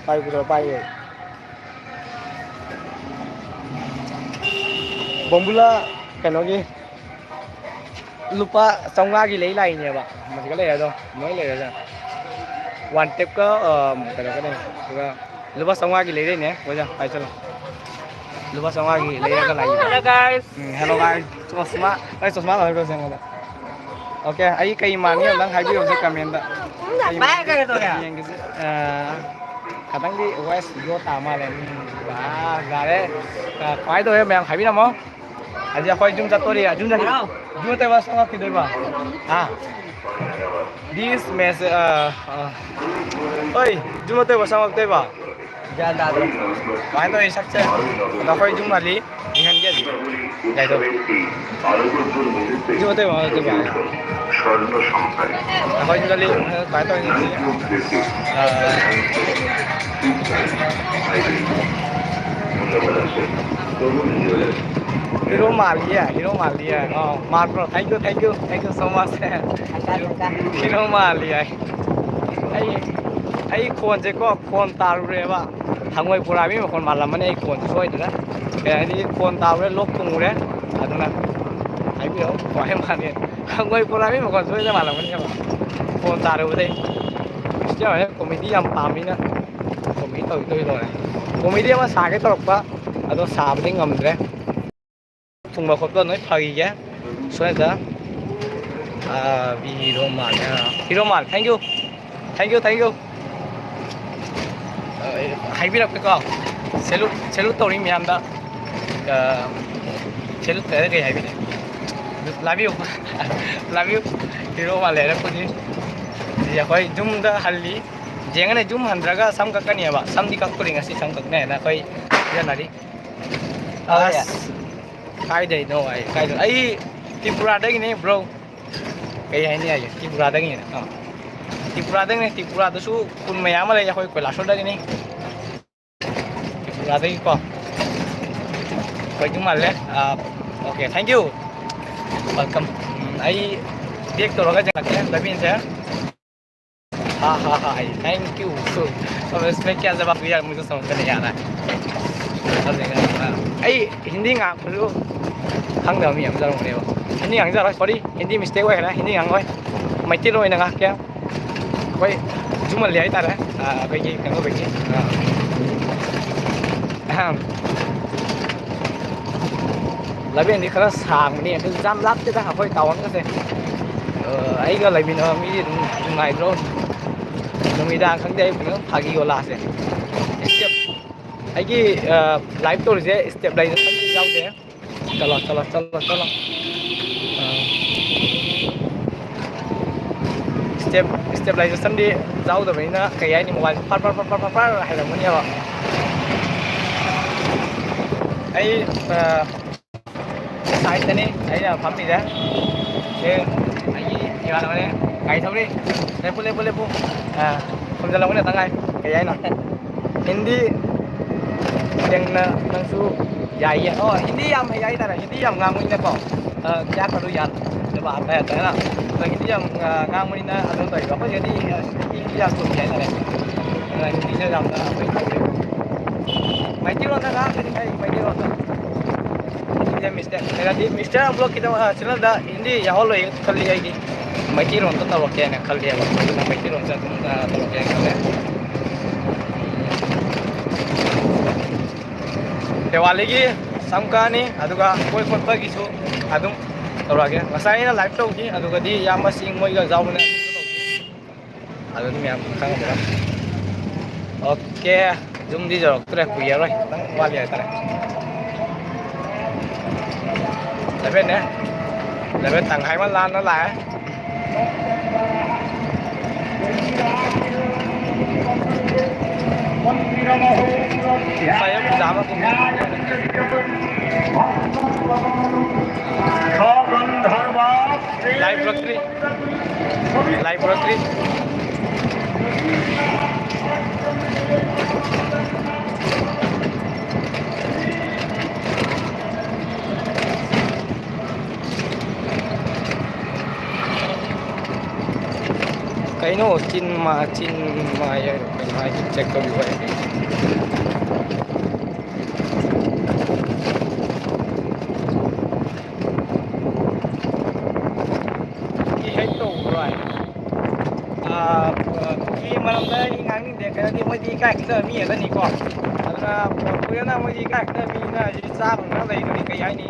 ꯄꯥꯏꯌꯨ, ꯄꯥꯏꯌꯨ, ꯄꯥꯏꯌꯨ꯫ ꯕꯣꯝꯕꯨꯂꯥ ꯀꯩꯅꯣꯒꯤ ꯂꯨꯄꯥ ꯆꯥꯝꯃꯉꯥꯒꯤ ꯂꯩ ꯂꯥꯛꯏꯅꯦꯕ꯫ ꯃꯁꯤꯒ ꯂꯩꯔꯦ ꯑꯗꯣ, ꯂꯣꯏ ꯂꯩꯔꯦ꯫ ꯋꯥꯟ ꯇꯦꯞꯀ, ꯑ, ꯀꯩꯅꯣꯒꯅꯦ, ꯑꯗꯨꯒ ꯂꯨꯄꯥ ꯆꯥꯝꯃꯉꯥꯒꯤ ꯂꯩꯔꯛꯏꯅꯦ꯫ ꯑꯣꯖꯥ, ꯄꯥꯏꯁꯜꯂꯣ꯫ ꯂꯨꯄꯥ ꯆꯥꯝꯃꯉꯥꯒꯤ ꯂꯩꯔꯒ ꯂꯥꯛꯏꯅꯦ꯫ Hello guys꯫ ꯎꯝ, hello guys꯫ ꯆꯣꯁꯃꯥ, ꯑꯩ ꯆꯣꯁꯃꯥ ꯂꯧꯍꯧꯔꯣꯁꯦ ꯑꯩꯉꯣꯟꯗ꯫ ꯑꯣꯀꯦ, ꯑꯩ ꯀꯩ ꯃꯥꯟꯒꯦ ꯑꯝꯇꯪ ꯍꯥꯏꯕꯤꯔꯛꯎꯁꯦ comment꯫ ꯀꯩ ꯃꯥꯟꯒꯦ? ꯌꯦꯡꯒꯦꯁꯦ꯫ ꯑ, ꯈꯇꯪꯗꯤ ꯋꯦꯁ ꯚꯤꯗꯤꯑꯣ ꯇꯥ ꯃꯥꯜꯂꯦ꯫ ꯎꯝ, ꯑꯥ, ꯌꯥꯔꯦ꯫ ꯑ, ꯀꯃꯥꯏꯅ ꯇꯧꯋꯦ ꯃꯌꯥꯝ ꯍꯥꯏꯕꯤꯔꯝꯃꯣ꯫ ꯍꯧꯖꯤꯛ ꯑꯩꯈꯣꯏ ꯌꯨꯝ ꯆꯠꯇꯣꯔꯤ꯫ ꯌꯨꯝ ꯆꯠꯈꯤ-, ꯍꯥꯎ꯫ ꯌꯨꯝ ꯆꯠꯇꯣꯏꯕ ꯁꯣꯝ ꯆꯠꯈꯤꯗꯣꯏꯕ? ꯍꯥ? This message, ꯑ, ꯑ, ꯍꯣꯏ, ꯌꯨꯝ ꯆꯠꯇꯣꯏꯕ ꯁꯣꯝ ꯆꯠꯇꯣꯏꯕ? ꯒ꯭ꯌꯥꯟ ꯇꯥꯗ꯭ꯔꯦ꯫ ꯀꯃꯥꯏꯅ ꯇꯧꯔꯤ ꯁꯛꯁꯦ? ꯑꯗꯣ ꯑꯩꯈꯣꯏ ꯌꯨꯝ ꯍꯜꯂꯤ꯫ ꯌꯦꯡꯍꯟꯒꯦ ꯍꯧꯖꯤꯛ꯫ ꯀꯩꯗꯧ? ꯌꯨꯝ ꯆꯠꯇꯣꯏꯕ, ꯌꯨꯝ ꯆꯠꯇꯣꯏꯕ? ꯑꯩꯈꯣꯏ ꯌꯨꯝ ꯆꯠꯂꯤ꯫ ꯀꯃꯥꯏꯅ ꯇꯧꯔꯤ ꯌꯨꯝ ꯆꯠꯂꯤ? ꯑ, ꯍꯤꯔꯣ ꯃꯥꯜꯂꯤꯌꯦ, ꯍꯤꯔꯣ ꯃꯥꯜꯂꯤꯌꯦ꯫ ꯑꯣ, ꯃꯥꯟꯕ꯭ꯔꯣ? Thank you, thank you, thank you so much꯫ Hero ꯃꯥꯜꯂꯤ ꯍꯥꯏ꯫ ꯑꯩ, ꯑꯩ ꯈꯣꯟꯁꯦꯀꯣ, ꯈꯣꯟ ꯇꯥꯔꯨꯔꯦꯕ꯫ ꯍꯉꯣꯏ ꯄꯨꯔꯥ ꯃꯤ ꯃꯈꯣꯟ ꯃꯥꯜꯂꯝꯃꯅꯤ ꯑꯩ ꯈꯣꯟꯁꯦ ꯁꯣꯏꯗꯅ꯫ ꯀꯩ ꯍꯥꯏꯅꯤ, ꯈꯣꯟ ꯇꯥꯔꯨꯔꯦ, ꯂꯣꯛ ꯊꯨꯡꯉꯨꯔꯦ꯫ ꯑꯗꯨꯅ ꯍꯥꯏꯕꯤꯔꯛꯑꯣ, ꯀꯃꯥꯏꯅ ꯃꯥꯜꯂꯤ? ꯍꯉꯣꯏ ꯄꯨꯔꯥ ꯃꯤ ꯃꯈꯣꯟ ꯁꯣꯏꯗꯅ ꯃꯥꯜꯂꯝꯃꯅꯦꯕ, ꯈꯣꯟ ꯇꯥꯔꯨꯕꯗꯩ꯫ ꯁꯤꯁꯇꯔ ꯍꯣꯏ ꯀꯣꯃꯦꯗꯤ ꯌꯥꯝ ꯄꯥꯝꯃꯤꯅ ꯀꯣꯃꯦꯗꯤ ꯇꯧꯗꯤ ꯇꯧꯗꯤ ꯂꯣꯏꯔꯦ꯫ ꯀꯣꯃꯦꯗꯤ ꯑꯃ ꯁꯥꯒꯦ ꯇꯧꯔꯛꯄ, ꯑꯗꯣ ꯁꯥꯕꯗꯤ ꯉꯝꯗ꯭ꯔꯦ꯫ ꯊꯨꯡꯕ ꯈꯣꯠꯄ ꯂꯣꯏ ꯐꯈꯤꯒꯦ꯫ ꯁꯣꯏꯗ꯫ ꯑꯥ, ꯍꯤꯔꯣ ꯃꯥꯜꯂꯦ꯫ ꯍꯤꯔꯣ ꯃꯥꯜꯂꯦ꯫ Thank you, thank you, thank you꯫ ꯑ, ꯍꯥꯏꯕꯤꯔꯛꯀꯦꯀꯣ꯫ Salute, salute ꯇꯧꯔꯤ ꯃꯌꯥꯝꯗ꯫ ꯑ, salute ꯇꯧꯔꯒ ꯀꯩ ꯍꯥꯏꯕꯤꯅꯤ? Love you, love you꯫ Hero ꯃꯥꯜꯂꯦ ꯍꯥꯏꯔꯛꯄꯁꯤ꯫ ꯁꯤ ꯑꯩꯈꯣꯏ ꯌꯨꯝꯗ ꯍꯜꯂꯤ꯫ ꯌꯦꯡꯉꯅꯤ, ꯌꯨꯝ ꯍꯟꯗ꯭ꯔꯒ ꯁꯝ ꯀꯛꯀꯅꯤꯕ꯫ ꯁꯝꯗꯤ ꯀꯛꯇꯣꯔꯤ ꯉꯁꯤ, ꯁꯝ ꯀꯛꯅꯤ ꯍꯥꯏꯅ ꯑꯩꯈꯣꯏ ꯁꯤꯖꯤꯟꯅꯔꯤ꯫ ꯑꯁ, ꯀꯥꯏꯗꯩꯅꯣ ꯑꯩ, ꯀꯥꯏꯗꯩꯅꯣ? ꯑꯩ ꯇ꯭ꯔꯤꯄꯨꯔꯥꯗꯒꯤꯅꯦ, bro꯫ ꯀꯩ ꯍꯥꯏꯅꯤ ꯍꯥꯏꯒꯦ? ꯇ꯭ꯔꯤꯄꯨꯔꯥꯗꯒꯤꯅꯦ꯫ ꯑꯥ꯫ ꯇ꯭ꯔꯤꯄꯨꯔꯥꯗꯒꯤꯅꯦ, ꯇ꯭ꯔꯤꯄꯨꯔꯥꯗꯁꯨ ꯈꯨꯟ ꯃꯌꯥꯝ ꯑꯃ ꯂꯩ, ꯑꯩꯈꯣꯏ ꯀꯣꯏꯂꯥꯁꯣꯔꯗꯒꯤꯅꯤ꯫ ꯇ꯭ꯔꯤꯄꯨꯔꯥꯗꯒꯤꯀꯣ꯫ ꯑꯩꯈꯣꯏ ꯃꯥꯜꯂꯦ꯫ ꯑꯥ, okay, thank you꯫ Welcome꯫ ꯎꯝ, ꯑꯩ back ꯇꯧꯔꯒ ꯆꯪꯉꯛꯀꯦ, ꯂꯝꯕꯦꯟꯁꯦ꯫ ꯍꯥ, ꯍꯥ, ꯍꯥ, ꯑꯩ thank you꯫ अब इसमें क्या जवाब दिया, मुझे समझ में नहीं आ रहा है। ꯑꯗꯨꯅ, ꯑꯩ ꯍꯤꯟꯗꯤ ꯉꯥꯡꯕꯁꯨ ꯈꯪꯗꯕ ꯃꯤ ꯑꯃ ꯆꯪꯉꯝꯒꯅꯦꯕ꯫ ꯍꯤꯟꯗꯤ ꯉꯥꯡꯖꯔꯣꯏ, sorry, ꯍꯤꯟꯗꯤ mistake ꯑꯣꯏꯈ꯭ꯔꯦ, ꯍꯤꯟꯗꯤ ꯉꯥꯡꯉꯣꯏ꯫ ꯃꯩꯇꯩꯂꯣꯟ ꯑꯣꯏꯅ ꯉꯥꯡꯉꯛꯀꯦ꯫ ꯑꯩꯈꯣꯏ ꯖꯨꯃꯜꯂꯤ ꯍꯥꯏꯇꯥꯔꯦ, ꯑ, ꯑꯩꯈꯣꯏꯒꯤ ꯀꯩꯅꯣ ꯑꯣꯏꯕꯒꯤ, ꯑ, ꯑꯍꯝ꯫ ꯂꯝꯕꯦꯟꯗꯤ ꯈꯔ ꯁꯥꯡꯕꯅꯤ, ꯑꯗꯨ ꯌꯥꯝ ꯂꯥꯞꯇꯦꯗ ꯑꯩꯈꯣꯏ ꯇꯥꯎꯟꯒꯁꯦ꯫ ꯑ, ꯑꯩꯒ ꯂꯩꯃꯤꯟꯅꯕ ꯃꯤꯗꯤ ꯑꯗꯨꯝ ꯅꯨꯡꯉꯥꯏꯗ꯭ꯔꯣ? ꯅꯨꯃꯤꯗꯥꯡ ꯈꯪꯗꯦ, ꯑꯌꯨꯛ ꯈꯪꯗꯦ, ꯐꯥꯒꯤ ꯑꯣꯂꯥꯁꯦ꯫ ꯏꯁꯇꯦꯞ, ꯑꯩꯒꯤ ꯂꯥꯏꯚ ꯇꯧꯔꯤꯁꯦ ꯏꯁꯇꯦꯞ ꯂꯥꯏꯖꯦꯁꯟ ꯌꯥꯎꯗꯦ꯫ ꯆꯠꯂꯣ, ꯆꯠꯂꯣ, ꯆꯠꯂꯣ, ꯆꯠꯂꯣ꯫ ꯏꯁꯇꯦꯞ ꯏꯁꯇꯦꯕꯤꯂꯥꯏꯖꯦꯁꯟꯗꯤ ꯌꯥꯎꯗꯕꯅꯤꯅ, ꯀꯩ ꯍꯥꯏꯅꯤ, ꯃꯣꯕꯥꯏꯜ ꯐꯔ ꯐꯔ ꯐꯔ ꯐꯔ ꯐꯔ ꯐꯔ ꯍꯥꯏꯔꯝꯒꯅꯦꯕ꯫ ꯑꯩ ꯁꯥꯏꯠꯇꯅꯤ ꯑꯩꯅ ꯐꯝꯃꯤꯁꯦ꯫ ꯁꯦ, ꯑꯩꯒꯤ ꯏꯃꯥꯟꯅꯕꯅꯦ, ꯒꯥꯔꯤ ꯊꯧꯔꯤ꯫ ꯂꯦꯞꯄꯨ, ꯂꯦꯞꯄꯨ, ꯂꯦꯞꯄꯨ꯫ ꯑ, ꯈꯨꯝꯖꯤꯜꯂꯛꯄ ꯈꯛꯇ ꯉꯥꯏ꯫ ꯀꯩ ꯍꯥꯏꯅꯣ? ꯍꯤꯟꯗꯤ ꯁꯦꯡꯅ ꯅꯪꯁꯨ ꯌꯥꯏꯌꯦ꯫ ꯑꯣ, ꯍꯤꯟꯗꯤ ꯌꯥꯝ ꯍꯩ ꯍꯥꯏꯇꯥꯔꯦ꯫ ꯍꯤꯟꯗꯤ ꯌꯥꯝ ꯉꯥꯡꯕꯅꯤꯅꯀꯣ꯫ ꯑ, ꯀꯌꯥ ꯀꯔꯨ ꯌꯥꯟ꯫ ꯑꯗꯨꯒ ꯍꯥꯞꯄ ꯌꯥꯗ꯭ꯔꯒꯅ꯫ ꯑꯗꯣ ꯍꯤꯟꯗꯤ ꯌꯥꯝ, ꯑ, ꯉꯥꯡꯕꯅꯤꯅ ꯑꯗꯨꯝ ꯇꯧꯋꯦꯕ꯫ ꯑꯩꯈꯣꯏ ꯁꯤꯗꯗꯤ, ꯑ, ꯍꯤꯟꯗꯤ ꯌꯥꯝ ꯆꯨꯝꯃꯤ ꯍꯥꯏꯇꯥꯔꯦ꯫ ꯑꯗꯨꯅ ꯍꯤꯟꯗꯤꯁꯦ ꯌꯥꯝꯅ ꯑꯩꯈꯣꯏ ꯃꯩꯇꯩꯂꯣꯟꯗ ꯉꯥꯡꯗꯣꯏꯅꯤ ꯑꯩ ꯃꯩꯇꯩꯂꯣꯟꯗ꯫ ꯁꯤꯗ ꯃꯤꯁꯇꯔ, ꯀꯩꯅꯣꯗꯤ ꯃꯤꯁꯇꯔ ꯑꯟꯕ꯭ꯂꯣꯛꯀꯤꯗ, ꯑ, ꯆꯦꯅꯦꯜꯗ ꯍꯤꯟꯗꯤ ꯌꯥꯎꯍꯜꯂꯣꯏ ꯈꯜꯂꯤ ꯑꯩꯗꯤ꯫ ꯃꯩꯇꯩꯂꯣꯟꯗ ꯇꯧꯔꯛꯀꯦꯅ ꯈꯜꯂꯤ ꯍꯥꯏꯕ꯫ ꯑꯗꯨꯅ ꯃꯩꯇꯩꯂꯣꯟꯗ ꯑꯗꯨꯝ, ꯑ, ꯇꯧꯔꯛꯀꯦꯅ ꯈꯜꯂꯦ꯫ ꯗꯤꯋꯥꯂꯤꯒꯤ ꯁꯝ ꯀꯛꯑꯅꯤ, ꯑꯗꯨꯒ ꯀꯣꯏ ꯈꯣꯠꯄꯒꯤꯁꯨ ꯑꯗꯨꯝ ꯇꯧꯔꯛꯑꯒꯦ꯫ ꯉꯁꯥꯏ ꯑꯩꯅ ꯂꯥꯏꯚ ꯇꯧꯈꯤ, ꯑꯗꯨꯒꯗꯤ ꯏꯌꯥꯝꯕꯁꯤꯡ ꯃꯣꯏꯒ ꯌꯥꯎꯕꯅꯦ꯫ ꯑꯗꯨꯗꯤ ꯃꯌꯥꯝ ꯈꯪꯉꯝꯃꯔꯣꯏ꯫ ꯑꯣꯀꯦ, ꯌꯨꯝꯗꯤ ꯌꯧꯔꯛꯇ꯭ꯔꯦ, ꯀꯨꯏꯔꯔꯣꯏ, ꯈꯤꯇꯪ ꯋꯥꯠꯂꯤ ꯍꯥꯏꯇꯥꯔꯦ꯫ ꯂꯦꯚꯦꯟꯅꯦ, ꯂꯦꯚꯦꯟ ꯇꯪꯈꯥꯏ ꯑꯃ ꯂꯥꯟꯅ ꯂꯥꯛꯑꯦ꯫ ꯉꯁꯥꯏ ꯑꯌꯨꯛꯀꯤ ꯆꯥꯕ ꯀꯨꯝꯃꯤ꯫ ꯂꯥꯏ ꯄꯨꯔꯛꯇ꯭ꯔꯤ꯫ ꯂꯥꯏ ꯄꯨꯔꯛꯇ꯭ꯔꯤ꯫ ꯀꯩꯅꯣ ꯆꯤꯟ ꯃꯥ-, ꯆꯤꯟ ꯃꯥꯏ ꯍꯥꯏꯔꯣ ꯀꯩꯅꯣ ꯍꯥꯏꯁꯦ? ꯆꯦꯛ ꯇꯧꯕꯤꯌꯨ ꯍꯥꯏ꯫ ꯀꯨꯀꯤ ꯍꯦꯛ ꯇꯧꯕ꯭ꯔꯣ ꯍꯥꯏ? ꯑꯥ, ꯀꯨꯀꯤ ꯃꯔꯝꯗ ꯑꯩ ꯉꯥꯡꯅꯤꯡꯗꯦ, ꯀꯩꯅꯣꯗꯤ ꯃꯣꯏꯗꯤ ꯏꯀꯥꯏ ꯈꯪꯗꯕ ꯃꯤ ꯉꯥꯛꯇꯅꯤꯀꯣ꯫ ꯑꯗꯨꯅ ꯀꯨꯀꯤꯗꯅ ꯃꯣꯏꯗꯤ ꯏꯀꯥꯏ ꯈꯪꯗꯕ ꯃꯤꯅ ꯍꯧꯖꯤꯛ ꯆꯥꯕ ꯉꯝꯗꯅ ꯂꯩꯕꯅꯤ, ꯀꯩ ꯍꯥꯏꯅꯤ?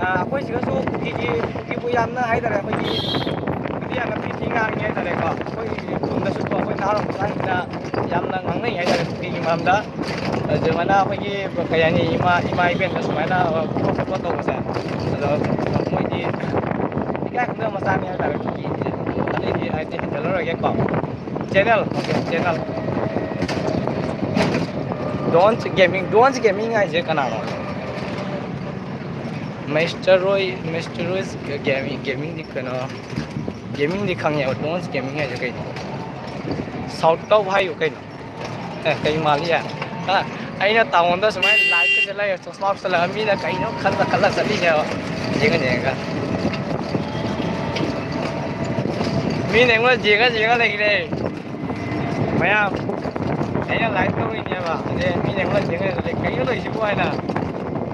ꯑꯥ, ꯑꯩꯈꯣꯏ ꯁꯤꯗꯁꯨ ꯀꯨꯀꯤꯒꯤ, ꯀꯨꯀꯤꯕꯨ ꯌꯥꯝꯅ ꯍꯥꯏꯇꯥꯔꯦ, ꯑꯩꯈꯣꯏꯒꯤ ꯀꯨꯀꯤꯗꯤ ꯌꯥꯝꯅ ꯊꯤ ꯊꯤ ꯉꯥꯡꯉꯤ ꯍꯥꯏꯇꯥꯔꯦꯀꯣ꯫ ꯑꯩꯈꯣꯏ ꯈꯨꯟꯗꯁꯨꯀꯣ, ꯑꯩꯈꯣꯏ ꯇꯥꯔꯝꯕ ꯀꯥꯟꯁꯤꯗ ꯌꯥꯝꯅ ꯉꯥꯡꯅꯩ ꯍꯥꯏꯇꯥꯔꯦ ꯀꯨꯀꯤꯒꯤ ꯃꯔꯝꯗ꯫ ꯑꯗꯨꯃꯥꯏꯅ ꯑꯩꯈꯣꯏꯒꯤ ꯀꯩ ꯍꯥꯏꯅꯤ, ꯏꯃꯥ, ꯏꯃꯥ ꯏꯕꯦꯟꯗ ꯁꯨꯃꯥꯏꯅ ꯈꯣꯠꯄ ꯇꯧꯕꯁꯦ, ꯑꯗꯣ ꯃꯣꯏꯗꯤ ꯏꯀꯥꯏ ꯈꯪꯗꯕ ꯃꯆꯥꯅꯤ ꯍꯥꯏꯇꯥꯔꯦ ꯀꯨꯀꯤꯁꯦ꯫ ꯑꯗꯩꯗꯤ ꯍꯥꯏꯗꯤ ꯍꯦꯟꯖꯜꯂꯔꯣꯏꯒꯦꯀꯣ꯫ Channel, channel꯫ Don's Gaming, Don's Gaming ꯍꯥꯏꯁꯦ ꯀꯅꯥꯅꯣ? Mister Roy, Mister Roy's Gaming, Gamingꯗꯤ ꯀꯩꯅꯣ? Gamingꯗꯤ ꯈꯪꯉꯦꯕ, Don's Gaming ꯍꯥꯏꯁꯦ ꯀꯩꯅꯣ? Shout out ꯍꯥꯏꯌꯨ ꯀꯩꯅꯣ? ꯑꯦ, ꯀꯩ ꯃꯥꯜꯂꯤ ꯌꯥ? ꯑ, ꯑꯩꯅ ꯇꯥꯃꯣꯗ ꯁꯨꯃꯥꯏꯅ liveꯀꯁꯦ ꯂꯩꯔ ꯆꯣꯁꯃꯥ ꯎꯞꯁꯜꯂꯒ ꯃꯤꯅ ꯀꯩꯅꯣ ꯈꯜꯂ ꯈꯜꯂ ꯆꯠꯂꯤꯅꯦꯕ꯫ ꯌꯦꯡꯉ ꯌꯦꯡꯉꯒ꯫ ꯃꯤꯅ ꯑꯩꯉꯣꯟꯗ ꯌꯦꯡꯉ ꯌꯦꯡꯉ ꯂꯩꯈ꯭ꯔꯦ꯫ ꯃꯌꯥꯝ, ꯑꯩꯅ live ꯇꯧꯔꯤꯅꯦꯕ꯫ ꯑꯗꯩ ꯃꯤꯅ ꯑꯩꯉꯣꯟꯗ ꯌꯦꯡꯉ ꯂꯩ, "ꯀꯩꯅꯣ ꯇꯧꯔꯤꯁꯤꯕꯨ?" ꯍꯥꯏꯅ꯫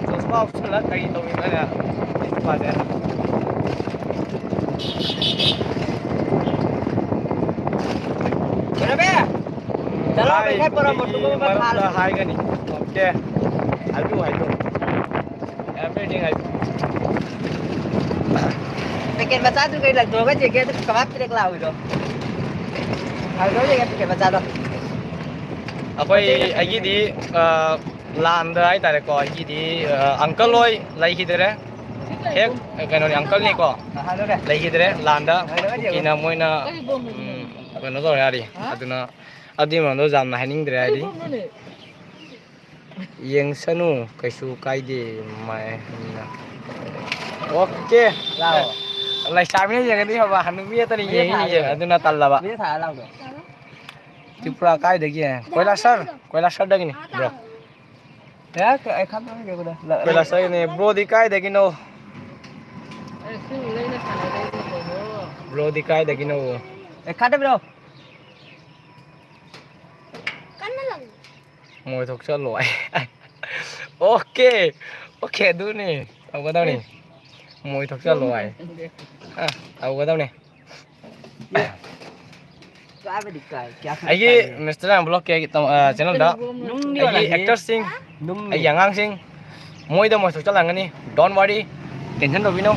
ꯆꯣꯁꯃꯥ ꯎꯞꯁꯜꯂ ꯀꯔꯤ ꯇꯧꯔꯤꯅꯣ ꯍꯥꯏꯅ꯫ ꯃꯥꯁꯦ꯫ ꯀꯩꯅꯣꯃꯦ! ꯆꯠꯂꯣ, ꯄꯩꯁꯥ ꯄꯣꯔꯛꯑꯣ, ꯃꯣꯇꯣꯔ ꯕꯣꯠ ꯑꯃ ꯃꯔꯝꯗ ꯊꯥꯔꯁꯤ꯫ ꯍꯥꯏꯒꯅꯤ꯫ Okay꯫ ꯍꯥꯏꯕꯤꯌꯨ, ꯍꯥꯏꯕꯤꯌꯨ꯫ Everything ꯍꯥꯏꯕꯤꯌꯨ꯫ ꯄꯦꯀꯦꯠ ꯃꯆꯥꯗꯨ ꯀꯩ ꯂꯪꯊꯣꯛꯑꯒ ꯆꯦꯛꯀꯦ, ꯑꯗꯨ ꯀꯃꯥꯏ ꯄꯤꯔꯛ ꯂꯥꯛꯑꯣꯏꯗꯣ? ꯂꯪꯊꯣꯛꯑ ꯆꯦꯛꯀꯦ, ꯄꯦꯀꯦꯠ ꯃꯆꯥꯗꯣ꯫ ꯑꯩꯈꯣꯏ, ꯑꯩꯒꯤꯗꯤ, ꯑ, ꯂꯥꯟꯗ ꯍꯥꯏꯇꯥꯔꯦꯀꯣ, ꯑꯩꯒꯤꯗꯤ, ꯑ, uncle ꯍꯣꯏ ꯂꯩꯈꯤꯗ꯭ꯔꯦ꯫ ꯍꯦꯛ, ꯀꯩꯅꯣꯅꯤ, uncleꯅꯤꯀꯣ꯫ ꯂꯩꯈꯤꯗ꯭ꯔꯦ ꯂꯥꯟꯗ꯫ ꯀꯨꯀꯤꯅ ꯃꯣꯏꯅ, ꯎꯝ, ꯀꯩꯅꯣ ꯇꯧꯔꯦ ꯍꯥꯏꯔꯤ꯫ ꯑꯗꯨꯅ ꯑꯗꯨꯒꯤ ꯃꯔꯝꯗꯣ ꯌꯥꯝꯅ ꯍꯥꯏꯅꯤꯡꯗ꯭ꯔꯦ ꯍꯥꯏꯗꯤ꯫ ꯌꯦꯡꯁꯅꯨ, ꯀꯩꯁꯨ ꯀꯥꯏꯗꯦ꯫ ꯃꯥꯏ-, OK꯫ ꯂꯥꯛꯑꯣ꯫ ꯂꯩꯁꯥꯕꯤꯅ ꯌꯦꯡꯉꯗꯤ ꯐꯕ, ꯍꯅꯨꯕꯤ ꯑꯇꯅ ꯃꯤꯅ ꯌꯦꯡꯉꯤ ꯊꯥꯔꯦ꯫ ꯑꯗꯨꯅ ꯇꯜꯂꯕ꯫ ꯃꯤꯅ ꯊꯥꯔ ꯂꯥꯛꯑꯣ꯫ ꯇ꯭ꯔꯤꯄꯨꯔꯥ ꯀꯥꯏꯗꯒꯤ? ꯀꯣꯏꯂꯥꯁꯔ, ꯀꯣꯏꯂꯥꯁꯔꯗꯒꯤꯅꯤ, bro꯫ ꯌꯥ, ꯀ-, ꯑꯩ ꯈꯪꯗꯕ ꯌꯦꯡꯉꯨꯗ꯫ ꯂ-, ꯀꯣꯏꯂꯥꯁꯔꯒꯤꯅꯤ꯫ Broꯗꯤ ꯀꯥꯏꯗꯒꯤꯅꯣ? Broꯗꯤ ꯀꯥꯏꯗꯒꯤꯅꯣ? ꯑꯦ, ꯈꯪꯗꯕꯤꯔꯣ? ꯀꯟꯅ ꯂꯪꯉꯨ꯫ ꯃꯣꯏ ꯊꯣꯛꯆꯜꯂꯣ꯫ OK꯫ OK, ꯑꯗꯨꯅꯤ꯫ ꯇꯧꯒꯗꯕꯅꯤ꯫ ꯃꯣꯏ ꯊꯣꯛꯆꯜꯂꯣ ꯍꯥꯏ꯫ ꯑ, ꯇꯧꯒꯗꯕꯅꯤ꯫ ꯀꯥꯏꯕꯗꯤ ꯀꯥꯏ, ꯀꯌꯥ ꯈꯪ ꯑꯩꯒꯤ ꯀꯥꯏ꯫ Mister Vlog ꯀꯤ ꯑꯩꯒꯤ ꯇꯝ-, ꯑ, channelꯗ ꯅꯨꯡꯗꯤ ꯑꯩꯒꯤ ꯌꯣꯜꯂꯝꯅꯤ꯫ Actorꯁꯤꯡ, ꯅꯨꯡꯅꯤ꯫ ꯑꯩꯒꯤ ꯑꯉꯥꯡꯁꯤꯡ, ꯃꯣꯏꯗ ꯃꯣꯏ ꯁꯣꯛꯆꯜꯂꯝꯒꯅꯤ꯫ Don't worry, tension ꯇꯧꯕꯤꯅꯨ꯫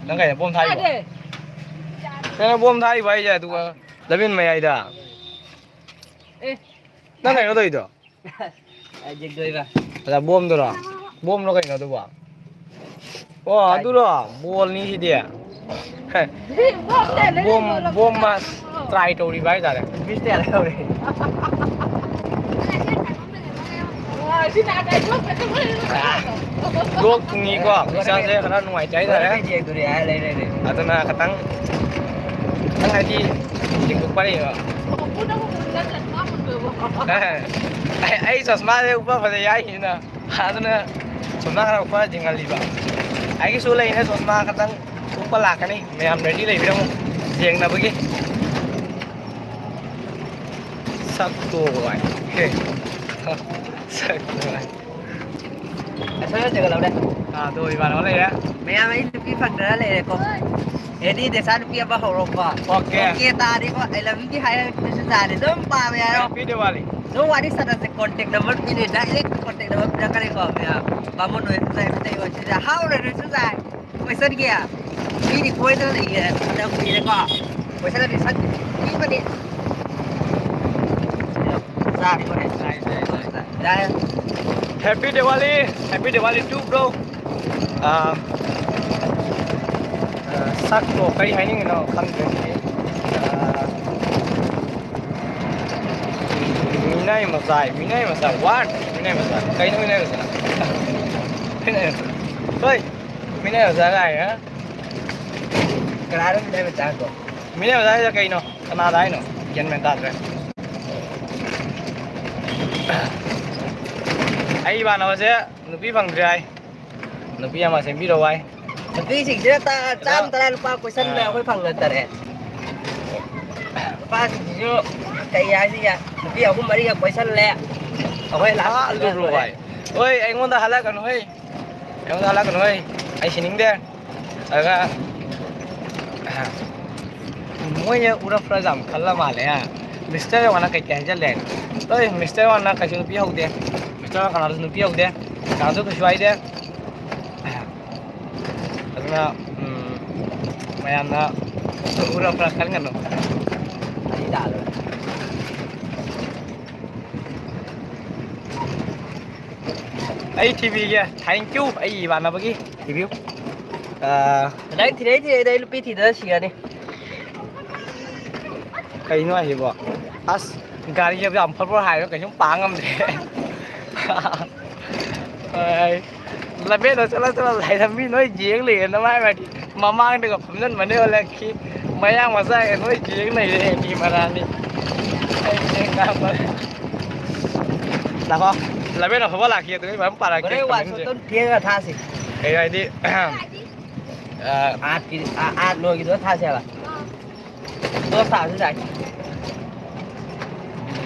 ꯅꯪ ꯀꯩꯗ ꯕꯣꯝ ꯊꯥꯔꯤꯕꯣ? ꯀꯥꯏꯗꯦ꯫ ꯅꯪꯅ ꯕꯣꯝ ꯊꯥꯔꯤꯕ ꯍꯥꯏꯁꯦ, ꯑꯗꯨꯒ ꯂꯝꯕꯦꯟ ꯃꯌꯥꯏꯗ꯫ ꯑꯦ꯫ ꯅꯪ ꯀꯩꯅꯣ ꯇꯧꯔꯤꯗꯣ? ꯌꯦꯛꯇꯣꯏꯕ꯫ ꯑꯗ ꯕꯣꯝꯗꯨꯔꯣ? ꯕꯣꯝꯂꯣ ꯀꯩꯅꯣ ꯑꯗꯨꯕꯣ? ꯑꯣ, ꯑꯗꯨꯔꯣ? ꯕꯣꯜꯅꯤ ꯁꯤꯗꯤ꯫ ꯕꯣꯝ, ꯕꯣꯝ ꯃꯥꯁ ꯇ꯭ꯔꯥꯏ ꯇꯧꯔꯤꯕ ꯍꯥꯏꯇꯥꯔꯦ꯫ ꯃꯤꯁ ꯀꯌꯥ ꯂꯩꯍꯧꯔꯦ? ꯂꯣꯛ ꯊꯨꯡꯉꯤꯀꯣ, ꯏꯁꯥꯁꯦ ꯈꯔ ꯅꯨꯡꯉꯥꯏꯇꯦ ꯍꯥꯏꯇꯥꯔꯦ꯫ ꯌꯦꯡꯗꯣꯔꯦ ꯍꯥꯏ ꯂꯩꯔꯦꯅꯦ꯫ ꯑꯗꯨꯅ ꯈꯤꯇꯪ, ꯈꯤꯇꯪ ꯍꯥꯏꯗꯤ ꯆꯤꯡꯊꯣꯛꯄ ꯂꯩꯌꯦꯕ꯫ ꯑꯦ, ꯑꯩ, ꯑꯩ ꯆꯁꯃꯥꯁꯦ ꯎꯞꯄ ꯐꯖꯩ ꯍꯥꯏꯁꯤꯅ꯫ ꯑꯗꯨꯅ ꯆꯁꯃꯥ ꯈꯔ ꯎꯞꯄ ꯌꯦꯡꯍꯜꯂꯤꯕ꯫ ꯑꯩꯒꯤꯁꯨ ꯂꯩꯅ ꯆꯁꯃꯥ ꯈꯤꯇꯪ ꯎꯞꯄ ꯂꯥꯛꯀꯅꯤ꯫ ꯃꯌꯥꯝ ꯔꯦꯗꯤ ꯂꯩꯕꯤꯔꯝꯃꯨ ꯌꯦꯡꯅꯕꯒꯤ꯫ ꯁꯛꯇꯣ ꯚꯥꯏ꯫ ꯁꯛꯇꯣ ꯚꯥꯏ꯫ ꯑꯁꯣꯏꯕ ꯆꯦꯟꯈꯠꯂꯧꯔꯦ꯫ ꯑꯥ, ꯑꯗꯣ ꯏꯃꯥꯟꯅꯕ ꯂꯩꯔꯦ꯫ ꯃꯌꯥꯝ ꯑꯩ ꯅꯨꯄꯤ ꯐꯪꯗꯅ ꯂꯩꯔꯦꯀꯣ꯫ ꯑꯦꯅꯤ ꯗꯦꯁꯥ ꯅꯨꯄꯤ ꯑꯃ ꯍꯧꯔꯣꯀꯣ꯫ ꯑꯣꯀꯦ꯫ ꯑꯣꯀꯦ ꯇꯥꯔꯗꯤꯀꯣ, ꯑꯩ ꯂꯝꯕꯤꯒꯤ ꯍꯥꯏꯔꯛꯄꯁꯨ ꯌꯥꯔꯦ꯫ ꯑꯗꯨꯝ ꯄꯥꯝꯃꯦ ꯍꯥꯏꯔꯣ꯫ ꯍꯦꯄꯤ ꯗꯤꯋꯥꯂꯤ꯫ ꯑꯗꯨꯝ ꯋꯥꯔꯤ ꯁꯥꯟꯅꯁꯦ, ꯀꯣꯟꯇꯦꯛ ꯅꯝꯕꯔ ꯄꯤꯔꯦ, ꯗꯥꯏꯔꯦꯛ ꯀꯣꯟꯇꯦꯛ ꯅꯝꯕꯔ ꯄꯤꯔꯛꯀꯅꯤꯀꯣ ꯃꯌꯥꯝ꯫ ꯕꯥꯃꯣꯟ ꯑꯣꯏꯔꯁꯨ ꯌꯥꯏ, ꯃꯩꯇꯩ ꯑꯣꯏꯔꯁꯨ ꯌꯥꯏ, ꯍꯥꯎ ꯑꯣꯏꯔꯁꯨ ꯌꯥꯏ꯫ ꯀꯣꯏꯁꯟꯒꯤ ꯃꯤꯗꯤ ꯀꯣꯏꯗꯅ ꯂꯩꯌꯦ, ꯐꯅ ꯀꯨꯏꯔꯦꯀꯣ꯫ ꯀꯣꯏꯁꯟ ꯑꯗꯨ ꯁꯠ ꯄꯤꯕꯅꯤ꯫ ꯆꯥꯔꯤꯕꯅꯦ꯫ ꯌꯥꯏ꯫ Happy Diwali, Happy Diwali too, bro. ꯑꯥ, ꯑꯥ, ꯁꯛꯇꯣ ꯀꯔꯤ ꯍꯥꯏꯅꯤꯡꯉꯤꯅꯣ ꯈꯪꯗ꯭ꯔꯦ꯫ ꯑꯥ, ꯃꯤꯅꯥꯏ ꯃꯆꯥ, ꯃꯤꯅꯥꯏ ꯃꯆꯥ, what? ꯃꯤꯅꯥꯏ ꯃꯆꯥ, ꯀꯩꯅꯣ ꯃꯤꯅꯥꯏ ꯃꯆꯥ? ꯃꯤꯅꯥꯏ ꯃꯆꯥ꯫ ꯍꯣꯏ, ꯃꯤꯅꯥꯏ ꯃꯆꯥ ꯀꯥꯏꯅ꯫ ꯀꯅꯥꯅꯣ ꯃꯤꯅꯥꯏ ꯃꯆꯥ ꯍꯥꯏꯕꯣ? ꯃꯤꯅꯥꯏ ꯃꯆꯥ ꯍꯥꯏꯁꯦ ꯀꯩꯅꯣ? ꯀꯅꯥꯗ ꯍꯥꯏꯅꯣ? ꯒ꯭ꯌꯥꯟ ꯃꯦꯟ ꯇꯥꯗ꯭ꯔꯦ꯫ ꯑꯩ ꯏꯃꯥꯟꯅꯕꯁꯦ ꯅꯨꯄꯤ ꯐꯪꯗ꯭ꯔꯦ ꯍꯥꯏ꯫ ꯅꯨꯄꯤ ꯑꯃ ꯁꯦꯝꯕꯤꯔꯛꯑꯣ ꯍꯥꯏ꯫ ꯅꯨꯄꯤꯁꯤꯡꯁꯤꯅ ꯇ-, ꯆꯥꯝ ꯇꯔꯥ ꯂꯨꯄꯥ ꯀꯣꯏꯁꯟꯗ ꯑꯥ꯫ ꯑꯩꯈꯣꯏ ꯐꯪꯅ ꯇꯔꯦꯠ꯫ ꯅꯨꯄꯥꯁꯤꯡꯁꯤꯁꯨ ꯀꯩ ꯍꯥꯏꯁꯤꯒꯦ? ꯅꯨꯄꯤ ꯑꯍꯨꯝ ꯃꯔꯤꯒ ꯀꯣꯏꯁꯜꯂꯦ꯫ ꯑꯩꯈꯣꯏ ꯂꯥꯁ ꯑꯥ, ꯑꯗꯨ ꯕ꯭ꯔꯣ ꯂꯣꯏꯔꯦ꯫ ꯚꯥꯏ꯫ ꯍꯣꯏ, ꯑꯩꯉꯣꯟꯗ ꯍꯥꯏꯔꯛꯀꯅꯨ ꯍꯣꯏ꯫ ꯑꯩꯉꯣꯟꯗ ꯍꯥꯏꯔꯛꯀꯅꯨ ꯍꯣꯏ꯫ ꯑꯩ ꯁꯤꯅꯤꯡꯗꯦ꯫ ꯑꯗꯨꯒ ꯃꯣꯏꯅ ꯎꯔꯛꯄ꯭ꯔꯥ ꯌꯥꯝ ꯈꯜꯂ ꯃꯥꯜꯂꯦ, ꯍꯥ? ꯃꯤꯁꯇꯔ ꯋꯥꯅ ꯀꯩꯀꯩ ꯍꯥꯏꯖꯜꯂꯦ? ꯍꯣꯏ, ꯃꯤꯁꯇꯔ ꯋꯥꯅ ꯀꯩꯁꯨ ꯅꯨꯄꯤ ꯍꯧꯗꯦ꯫ ꯃꯤꯁꯇꯔ ꯋꯥꯅ ꯀꯅꯥꯗꯁꯨ ꯅꯨꯄꯤ ꯍꯧꯗꯦ꯫ ꯀꯅꯥꯁꯨ ꯀꯩꯁꯨ ꯍꯥꯏꯗꯦ꯫ ꯑꯗꯨꯅ, ꯎꯝ, ꯃꯌꯥꯝꯅ ꯎꯔꯛꯄ꯭ꯔꯥ ꯈꯟꯒꯅꯨ꯫ ꯑꯩ ꯂꯥꯛꯑꯔꯣꯏ꯫ ꯑꯩ ꯊꯤꯕꯤꯒꯦ꯫ Thank you꯫ ꯑꯩ ꯏꯃꯥꯟꯅꯕꯒꯤ ꯊꯤꯕꯤꯌꯨ꯫ ꯑꯥ, ꯅꯪ ꯊꯤꯔꯩ ꯊꯤꯔꯩꯗ ꯑꯩ ꯅꯨꯄꯤ ꯊꯤꯗꯅ ꯁꯤꯔꯅꯤ꯫ ꯀꯩꯅꯣ ꯍꯥꯏꯁꯤꯕꯣ? ꯑꯁ, ꯒꯥꯔꯤ ꯌꯥꯝ ꯐꯠ ꯐꯠ ꯍꯥꯏꯔꯣ, ꯀꯩꯁꯨꯝ ꯄꯥ ꯉꯝꯗ꯭ꯔꯦ꯫ ꯍꯣꯏ꯫ ꯂꯝꯕꯦꯟꯗ ꯆꯠꯂ ꯆꯠꯂ ꯂꯩꯔꯝꯃꯤ ꯅꯣꯏ ꯌꯦꯡ ꯂꯩꯔꯦ ꯅꯃꯥꯏ ꯃꯥꯏ꯫ ꯃꯃꯥꯡꯗꯒ ꯐꯝꯖꯟꯕꯅꯦ ꯑꯣꯂꯦꯛꯀꯤ꯫ ꯃꯌꯥꯡ ꯃꯆꯥꯒ ꯅꯣꯏ ꯌꯦꯡ ꯂꯩꯔꯦ ꯑꯦꯟꯇꯤ ꯃꯔꯥꯅꯤ꯫ ꯑꯩ ꯌꯦꯡ ꯉꯥꯡꯕ꯫ ꯂꯥꯛꯑꯣ꯫ ꯂꯝꯕꯦꯟꯗ ꯐꯝꯕ ꯂꯥꯛꯈꯤ ꯑꯗꯨꯒ ꯃꯌꯥꯝ ꯄꯥꯔꯛꯀꯦ ꯍꯣꯔꯦꯟ ꯀꯃꯦꯟꯁꯦ꯫ ꯋꯥꯆꯞꯇ ꯊꯦꯡꯉꯒ ꯊꯥꯁꯤ꯫ ꯀꯩ ꯍꯥꯏꯗꯤ, ꯑ, ꯑꯥꯔꯠꯀꯤ, ꯑꯥ, ꯑꯥꯔꯠ ꯂꯣꯏꯒꯤꯗꯣ ꯊꯥꯁꯦ ꯍꯥꯏꯕ꯫ ꯗꯣꯁ ꯇꯥꯔꯁꯨ ꯌꯥꯏ꯫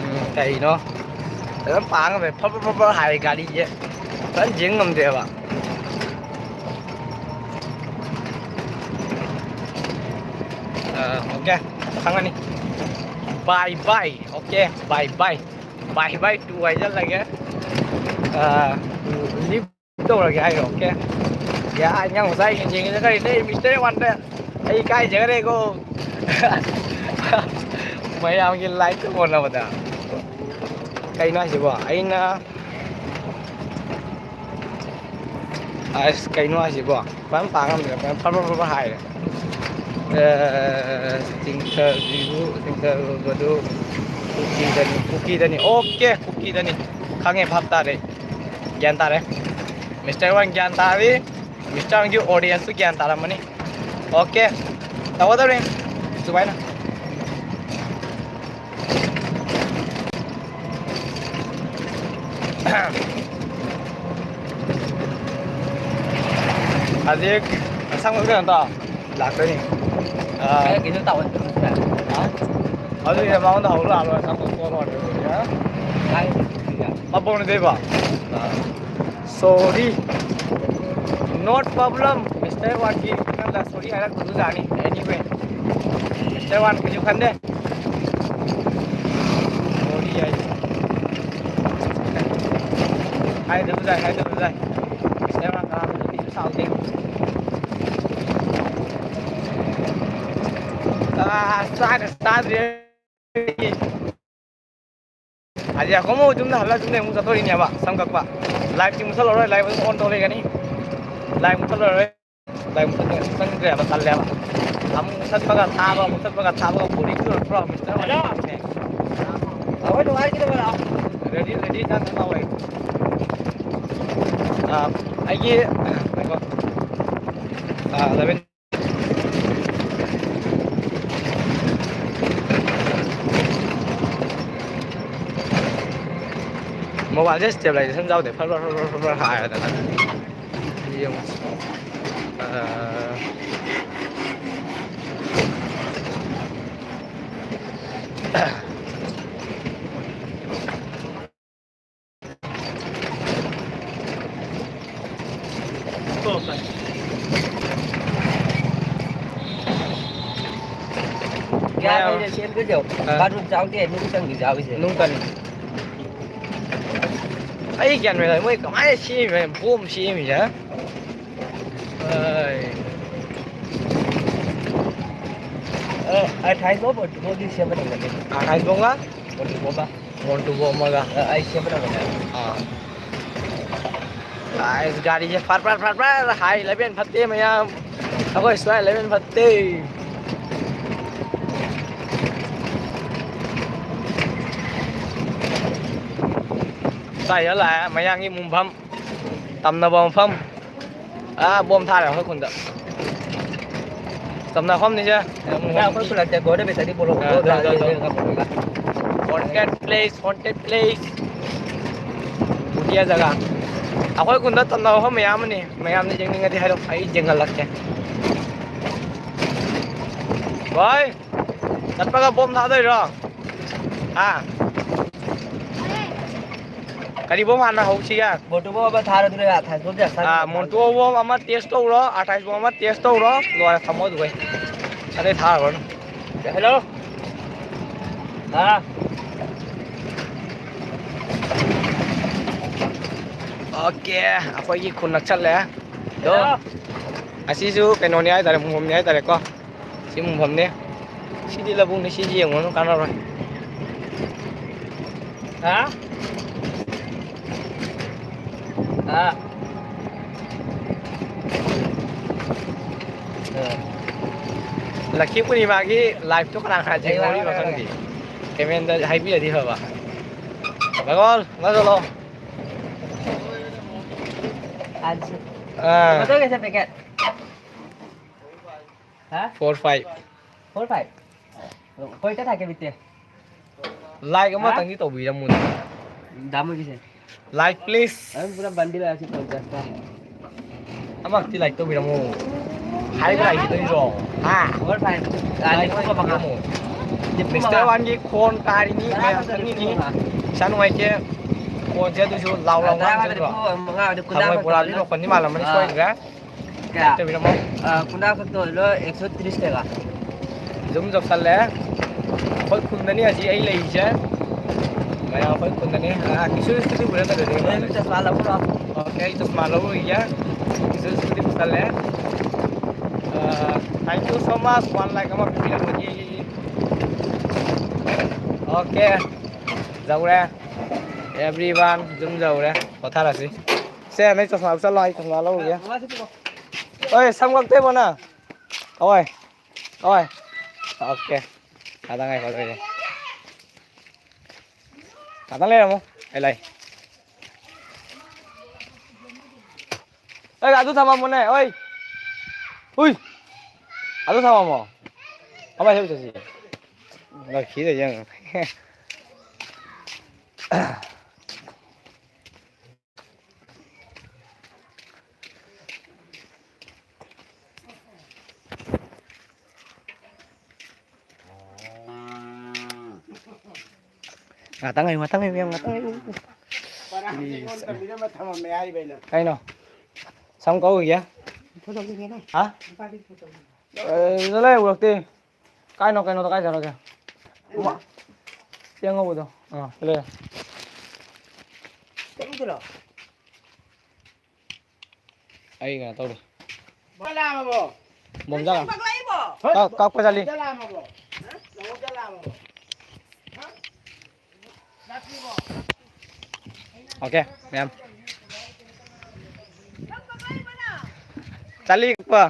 ꯎꯝ, ꯀꯩꯅꯣ? ꯐꯖꯅ ꯄꯥ ꯉꯝꯃꯦ꯫ ꯐꯠ ꯐꯠ ꯐꯠ ꯐꯠ ꯍꯥꯏ ꯒꯥꯔꯤꯁꯦ꯫ ꯐꯖꯅ ꯌꯦꯡ ꯉꯝꯗꯦꯕ꯫ ꯑ, ꯑꯣꯀꯦ꯫ ꯈꯪꯉꯅꯤ꯫ Bye bye꯫ Okay. Bye bye꯫ Bye bye to ꯍꯥꯏꯖꯜꯂꯒꯦ꯫ ꯑ, ꯂꯤꯐ ꯇꯧꯔꯒꯦ ꯍꯥꯏꯔꯣ? ꯑꯣꯀꯦ꯫ ꯌꯥ, ꯑꯉꯥꯡ ꯃꯆꯥ ꯌꯦꯡ ꯌꯦꯡꯉꯤꯗ ꯀꯔꯤꯅꯣ? ꯃꯤꯁꯇꯔ ꯋꯥꯟꯗ ꯑꯩ ꯏꯀꯥꯏꯖꯈ꯭ꯔꯦꯀꯣ꯫ ꯃꯌꯥꯝꯒꯤ ꯂꯥꯏꯛꯀ ꯑꯣꯟꯅꯕꯗ꯫ ꯀꯩꯅꯣ ꯍꯥꯏꯁꯤꯕꯣ? ꯑꯩꯅ, ꯑꯁ, ꯀꯩꯅꯣ ꯍꯥꯏꯁꯤꯕꯣ? ꯐꯖꯅ ꯄꯥ ꯉꯝꯗ꯭ꯔꯦ꯫ ꯐꯖꯅ ꯐꯠ ꯐꯠ ꯐꯠ ꯐꯠ ꯍꯥꯏꯔꯦ꯫ ꯑ, ꯆꯤꯡꯊꯕꯤꯕꯨ, ꯆꯤꯡꯊꯕꯗꯨ ꯀꯨꯀꯤꯗꯅꯤ, ꯀꯨꯀꯤꯗꯅꯤ꯫ ꯑꯣꯀꯦ, ꯀꯨꯀꯤꯗꯅꯤ꯫ ꯈꯪꯉꯦ, ꯚꯥꯞ ꯇꯥꯔꯦ꯫ ꯒ꯭ꯌꯥꯟ ꯇꯥꯔꯦ꯫ ꯃꯤꯁꯇꯔ ꯋꯥꯟ ꯒ꯭ꯌꯥꯟ ꯇꯥꯔꯤ꯫ ꯃꯤꯁꯇꯔ ꯋꯥꯟꯒꯤ ꯑꯣꯗꯤꯌꯦꯟꯁꯁꯨ ꯒ꯭ꯌꯥꯟ ꯇꯥꯔꯝꯃꯅꯤ꯫ ꯑꯣꯀꯦ꯫ ꯇꯧꯒꯗꯧꯔꯦ꯫ ꯁꯨꯃꯥꯏꯅ꯫ ꯍꯧꯖꯤꯛ ꯑꯁꯪꯕ ꯀꯩꯅꯣ ꯇꯧ꯫ ꯂꯥꯛꯇꯣꯏꯅꯤ꯫ ꯑꯥ꯫ ꯀꯩꯅꯣ ꯇꯧꯋꯦ꯫ ꯍꯥ? ꯑꯗꯨꯗꯤ ꯃꯉꯣꯟꯗ ꯍꯧꯔ ꯂꯥꯛꯑꯣ, ꯑꯁꯪꯕ ꯄꯣꯔꯛꯑꯣ꯫ ꯀꯥꯏ? ꯃꯕꯣꯛꯅꯗꯣꯏꯕ? ꯑꯥ꯫ Sorry꯫ Not problem꯫ ꯃꯤꯁꯇꯔ ꯋꯥꯟꯒꯤ ꯅꯪꯅ sorry ꯍꯥꯏꯔꯛꯄꯗꯨ ꯌꯥꯅꯤ꯫ Anyway꯫ ꯃꯤꯁꯇꯔ ꯋꯥꯟ ꯀꯩꯁꯨ ꯈꯟꯗꯦ꯫ Sorry ꯍꯥꯏ꯫ ꯍꯥꯏꯗꯕꯁꯨ ꯌꯥꯏ, ꯍꯥꯏꯗꯕꯁꯨ ꯌꯥꯏ꯫ ꯃꯤꯁꯇꯔ ꯋꯥꯟ ꯀꯅꯥꯗꯁꯨ ꯀꯩꯁꯨ ꯁꯥꯎꯗꯦ꯫ ꯆꯥꯛꯀ ꯆꯥꯗ꯭ꯔꯤ꯫ ꯍꯧꯖꯤꯛ ꯑꯩꯈꯣꯏ ꯑꯃꯨꯛ ꯌꯨꯝꯗ ꯍꯜꯂ ꯌꯨꯝꯗ ꯑꯃꯨꯛ ꯆꯠꯇꯣꯔꯤꯅꯦꯕ ꯁꯝ ꯀꯛꯄ꯫ ꯂꯥꯏꯠꯁꯤ ꯃꯨꯠꯊꯠꯂꯔꯣꯏ, ꯂꯥꯏꯠ ꯑꯗꯨꯝ ꯑꯣꯟ ꯇꯧ ꯂꯩꯒꯅꯤ꯫ ꯂꯥꯏꯠ ꯃꯨꯠꯊꯠꯂꯔꯣꯏ꯫ ꯂꯥꯏꯠ ꯃꯨꯠꯊꯠꯂꯒ ꯆꯪꯗ꯭ꯔꯦꯕ, ꯇꯜꯂꯦꯕ꯫ ꯑꯃꯨꯛ ꯃꯨꯠꯊꯠꯄꯒ ꯊꯥꯕ, ꯃꯨꯠꯊꯠꯄꯒ ꯊꯥꯕꯒ boring ꯆꯨꯔꯛꯇ꯭ꯔꯣ, ꯃꯤꯁꯇꯔ? ꯍꯜꯂꯣ꯫ ꯑꯩꯈꯣꯏ ꯅꯨꯡꯉꯥꯏꯒꯗꯕ ꯂꯥꯛꯑꯣ꯫ Ready, ready, ꯆꯪ, ꯆꯪ ꯂꯥꯛꯑꯣ꯫ ꯑꯥ, ꯑꯩꯒꯤ, ꯉꯥꯏꯈꯣ꯫ ꯑꯥ, eleven꯫ Mobileꯁꯦ stabilization ꯌꯥꯎꯗꯦ꯫ ꯐꯔ ꯐꯔ ꯐꯔ ꯐꯔ ꯐꯔ ꯍꯥꯏꯔꯗꯅ꯫ ꯌꯦꯡꯉꯨ꯫ ꯑꯥ꯫ ꯌꯥꯕꯅꯤꯅ ꯁꯦꯝꯗꯣꯏꯁꯦ꯫ ꯑꯥ꯫ ꯕꯥꯠꯔꯨꯝ ꯆꯥꯎꯗꯦ, ꯅꯨꯡ ꯆꯪꯗꯤ ꯆꯥꯎꯔꯤꯁꯦ꯫ ꯅꯨꯡ ꯀꯟ-, ꯑꯩ ꯒ꯭ꯌꯥꯟ ꯃꯦꯟ ꯇꯥꯗꯦ, ꯃꯣꯏ ꯀꯃꯥꯏꯅ ꯁꯦꯝꯃꯤꯕ, ꯕꯣꯝ ꯁꯦꯝꯃꯤꯁꯦ? ꯑꯩ꯫ ꯑ, ꯑ, ꯊꯥꯏꯒꯣ ꯕꯣꯠꯇꯨꯒꯗꯤ ꯁꯦꯝꯕ ꯅꯪꯒꯅꯤ꯫ ꯑ, ꯊꯥꯏꯒꯣꯒ? ꯕꯣꯠꯇꯨꯒꯣꯃ꯫ ꯃꯣꯟꯇꯨꯕꯣ ꯑꯃꯒ꯫ ꯑ, ꯑꯩ ꯁꯦꯝꯕ ꯅꯪꯒꯅꯤ꯫ ꯑꯥ꯫ ꯑꯥꯏꯁ, ꯒꯥꯔꯤꯁꯦ ꯐꯠ ꯐꯠ ꯐꯠ ꯐꯠ ꯍꯥꯏ, ꯂꯝꯕꯦꯟ ꯐꯠꯇꯦ ꯃꯌꯥꯝ꯫ ꯑꯩꯈꯣꯏ ꯁ꯭ꯋꯥꯏ ꯂꯝꯕꯦꯟ ꯐꯠꯇꯦ꯫ ꯁ꯭ꯋꯥꯏꯗ ꯂꯥꯛꯑꯦ, ꯃꯌꯥꯡꯒꯤ ꯃꯨꯡꯐꯝ ꯇꯝꯅꯕ ꯃꯐꯝ꯫ ꯑꯥ, ꯕꯣꯝ ꯊꯥꯔꯦ ꯑꯩꯈꯣꯏ ꯈꯨꯟꯗ꯫ ꯇꯝꯅꯐꯝꯅꯤꯁꯦ꯫ ꯑꯩꯈꯣꯏ ꯈꯨꯜꯂꯛꯇ ꯒꯣꯗ ꯕꯦꯇꯔꯤ ꯄꯣꯂꯣ ꯑꯥ, ꯑꯗꯨ, ꯑꯗꯨ, ꯑꯗꯨ꯫ ꯄꯣꯂꯣ ꯒ꯭ꯔꯥꯎꯟ ꯂꯩꯔꯦ꯫ Haunted place, haunted place꯫ ꯎꯇꯤꯌꯥ ꯖꯒꯥ꯫ ꯑꯩꯈꯣꯏ ꯈꯨꯟꯗ ꯇꯝꯅꯕ ꯃꯐꯝ ꯃꯌꯥꯝ ꯑꯃꯅꯤ꯫ ꯃꯌꯥꯝꯅ ꯌꯦꯡꯅꯤꯡꯉꯗꯤ ꯍꯥꯏꯔꯛꯑꯣ, ꯑꯩ ꯌꯦꯡꯍꯜꯂꯛꯀꯦ꯫ ꯚꯥꯏ, ꯆꯠꯄꯒ ꯕꯣꯝ ꯊꯥꯗꯣꯏꯔꯣ? ꯍꯥ? ꯀꯔꯤ ꯕꯣꯝ ꯍꯥꯟꯅ ꯍꯧꯁꯤꯒꯦ? ꯃꯣꯟꯇꯨ ꯕꯣꯝ ꯑꯃ ꯊꯥꯔꯣ, ꯑꯗꯨꯅ ꯊꯥꯡꯖꯣꯝꯁꯦ ꯌꯥꯝ ꯁꯥꯟꯅ-, ꯑꯥ, ꯃꯣꯟꯇꯨ ꯕꯣꯝ ꯑꯃ test ꯇꯧꯔꯣ, ꯑꯥꯊꯥꯏꯁ ꯕꯣꯝ ꯑꯃ test ꯇꯧꯔꯣ, ꯂꯣꯏꯔꯦ, ꯊꯝꯃꯣ ꯑꯗꯨꯒꯩ꯫ ꯑꯇꯩ ꯊꯥꯔꯨꯔꯅꯨ꯫ ꯍꯜꯂꯣ꯫ ꯑꯥ꯫ OK, ꯑꯩꯈꯣꯏꯒꯤ ꯈꯨꯟ ꯅꯛꯁꯜꯂꯦ꯫ ꯑꯗꯣ, ꯍꯜꯂꯣ꯫ ꯑꯁꯤꯁꯨ ꯀꯩꯅꯣꯅꯤ ꯍꯥꯏꯇꯥꯔꯦ, ꯃꯨꯡꯐꯝꯅꯤ ꯍꯥꯏꯇꯥꯔꯦꯀꯣ꯫ ꯁꯤ ꯃꯨꯡꯐꯝꯅꯤ꯫ ꯁꯤꯗꯤ ꯂꯧꯕꯨꯛꯅꯤ, ꯁꯤꯗꯤ ꯌꯦꯡꯉꯨꯔꯅꯨ, ꯀꯥꯟꯅꯔꯣꯏ꯫ ꯍꯥ? ꯍꯥ? ꯑ꯫ ꯂꯛꯈꯤ ꯄꯨꯔꯅꯤꯃꯥꯒꯤ live ꯇꯣ ꯀꯅꯥ ꯀꯅꯥ ꯌꯦꯡꯍꯧꯔꯤꯕ ꯈꯪꯗꯦ꯫ Comment ꯇ ꯍꯥꯏꯕꯤꯔꯗꯤ ꯐꯕ꯫ ꯕꯒꯣꯜ, ꯑꯃ ꯆꯠꯂꯣ꯫ ꯑꯥ꯫ ꯃꯊꯛ ꯀꯩꯁꯦ packet? ꯍꯥ? Four five꯫ Four five? ꯍꯣꯏ, ꯀꯌꯥ ꯊꯥꯛꯀꯦ ꯕꯤꯠꯇꯦ? Like ꯍꯥ? ꯑꯃꯇꯪꯗꯤ ꯇꯧꯕꯤꯔꯝꯃꯨꯅꯦ꯫ ꯗꯥꯃꯨꯒꯤꯁꯦ꯫ Like, please꯫ ꯑꯗꯨꯝ ꯄꯨꯔꯥ bundle ꯑꯁꯤ ꯄꯟꯆꯥꯁ ꯇꯥ꯫ ꯑꯃꯈꯛꯇꯤ like ꯇꯧꯕꯤꯔꯝꯃꯣ꯫ ꯍꯥꯏꯕ ꯂꯥꯛꯏꯁꯤꯗꯣ꯫ ꯍꯥ? Four five꯫ ꯑꯥ, like ꯅꯤꯐꯨ ꯃꯉꯥ꯫ ꯇꯧꯕꯤꯔꯝꯃꯣ꯫ ꯅꯤꯐꯨ ꯃꯉꯥ꯫ Mister One ꯒꯤ ꯈꯣꯟ ꯇꯥꯔꯤꯅꯤ, ꯇꯔꯥ ꯃꯌꯥꯝ ꯈꯛꯇ ꯈꯪꯉꯤꯅꯤ꯫ ꯅꯤꯐꯨ ꯃꯉꯥ꯫ ꯏꯁꯥ ꯅꯨꯡꯉꯥꯏꯇꯦ꯫ ꯈꯣꯟꯁꯦ ꯑꯗꯨꯁꯨ ꯂꯥꯎ ꯂꯥꯎ ꯑꯥ, ꯇꯔꯥ ꯈꯛꯇ ꯉꯥꯡꯕꯁꯦꯀꯣ꯫ ꯅꯤꯐꯨ ꯃꯉꯥ ꯑꯣꯏꯔꯗꯤ ꯀꯨꯟꯊ꯭ꯔꯥ ꯊꯔꯣꯏ ꯈꯛꯇ ꯕꯣꯔꯥꯗꯤ ꯑꯣꯏꯔꯦ꯫ ꯂꯣꯛꯄꯅꯤ ꯃꯥꯜꯂꯝꯃꯅꯤ ꯑꯥ꯫ ꯁꯣꯏꯗ꯭ꯔꯦ꯫ ꯀꯌꯥ? ꯇꯧꯕꯤꯔꯝꯃꯣ꯫ ꯑ, ꯀꯨꯟꯊ꯭ꯔꯥ ꯈꯛꯇ ꯑꯣꯏꯔꯣ, ꯑꯦꯛꯁꯣ ꯇꯤꯁ ꯇꯦꯒ꯫ ꯌꯨꯝ ꯌꯧꯁꯜꯂꯦ꯫ ꯑꯩꯈꯣꯏ ꯈꯨꯟꯗꯅꯤ ꯍꯧꯖꯤꯛ ꯑꯩ ꯂꯩꯔꯤꯁꯦ꯫ ꯃꯌꯥꯝ ꯑꯩꯈꯣꯏ ꯈꯨꯟꯗꯅꯤ꯫ ꯑ, ꯀꯤꯁꯣꯔ ꯁ꯭ꯇꯨꯗꯤꯑꯣ ꯄꯨꯔ ꯆꯠꯂꯗꯣꯏꯅꯦ ꯃꯥꯅꯦ꯫ ꯅꯪ ꯆꯁꯃꯥ ꯂꯧꯔꯣ꯫ ꯑꯣꯀꯦ, ꯑꯩ ꯆꯁꯃꯥ ꯂꯧꯔꯨꯈꯤꯒꯦ꯫ ꯀꯤꯁꯣꯔ ꯁ꯭ꯇꯨꯗꯤꯑꯣ ꯆꯠꯂꯦ꯫ ꯑ, thank you so much, one like ꯑꯃ ꯄꯤꯕꯤꯔꯛꯄꯒꯤ꯫ ꯑꯣꯀꯦ, ꯌꯧꯔꯦ꯫ Everyone, ꯌꯨꯝ ꯌꯧꯔꯦ꯫ ꯄꯣꯊꯥꯔꯁꯤ꯫ ꯁꯦ, ꯅꯪ ꯆꯁꯃꯥ ꯂꯧꯁꯜꯂꯣ, ꯑꯩ ꯆꯁꯃꯥ ꯂꯧꯔꯨꯒꯦ꯫ ꯑꯣꯏ, ꯁꯝ ꯀꯛꯇꯣꯏꯕꯣ ꯅꯪ? ꯑꯣꯏ, ꯑꯣꯏ꯫ ꯑꯣꯀꯦ꯫ ꯉꯥꯛꯇꯪ ꯉꯥꯏꯈꯣ ꯑꯗꯨꯗꯤ꯫ ꯉꯥꯛꯇꯪ ꯂꯩꯔꯝꯃꯣ꯫ ꯑꯩ ꯂꯥꯛꯏ꯫ ꯑꯦ, ꯑꯗꯨ ꯊꯝꯃꯝꯃꯣꯅꯦ, ꯑꯣꯏ꯫ ꯍꯨꯏ꯫ ꯑꯗꯨ ꯊꯝꯃꯝꯃꯣ꯫ ꯀꯃꯥꯏ ꯍꯦꯛ ꯆꯠꯁꯤ? ꯂꯛꯈꯤꯗ ꯌꯦꯡꯉꯨ꯫ ꯉꯥꯛꯇꯪ ꯉꯥꯏꯌꯨ, ꯉꯥꯛꯇꯪ ꯉꯥꯏꯌꯨ, ꯉꯥꯛꯇꯪ ꯉꯥꯏꯌꯨ꯫ ꯄꯔꯥꯁꯦ ꯑꯩꯉꯣꯟꯗ ꯊꯝꯕꯤꯔꯝꯃ ꯊꯝꯃꯝꯃꯦ ꯍꯥꯏꯔꯤꯕ ꯑꯩꯅ꯫ ꯀꯩꯅꯣ? ꯁꯝ ꯀꯛꯎꯈꯤꯒꯦ? ꯐꯣꯇꯣ ꯌꯦꯡꯒꯦꯅꯦ꯫ ꯍꯥ? ꯅꯨꯄꯥꯗꯤ ꯐꯣꯇꯣ ꯌꯦꯡꯒꯦ꯫ ꯑꯦ, ꯁꯤꯗ ꯂꯩ, ꯎꯔꯛꯇꯦ꯫ ꯀꯥꯏꯅꯣ, ꯀꯩꯅꯣꯗ ꯀꯥꯏ ꯆꯠꯈ꯭ꯔꯒꯦ? ꯀꯩꯅꯣ? ꯆꯦꯡ ꯉꯧꯕꯗꯣ꯫ ꯑꯥ, ꯁꯤ ꯂꯩꯔꯦ꯫ ꯆꯠꯂꯨꯗꯣꯏꯔꯣ? ꯑꯩ ꯀꯩꯅꯣ ꯇꯧꯔꯤ꯫ ꯕꯣꯝ ꯂꯥꯛꯑꯝꯃꯕꯣ? ꯕꯣꯝ ꯆꯥꯂꯥ? ꯄꯛꯂꯛꯏꯕꯣ? ꯀꯛ- ꯀꯛꯄ ꯆꯠꯂꯤ꯫ ꯑꯣꯀꯦ, ꯃꯌꯥꯝ꯫ ꯆꯠꯂꯤ ꯀꯛꯄ꯫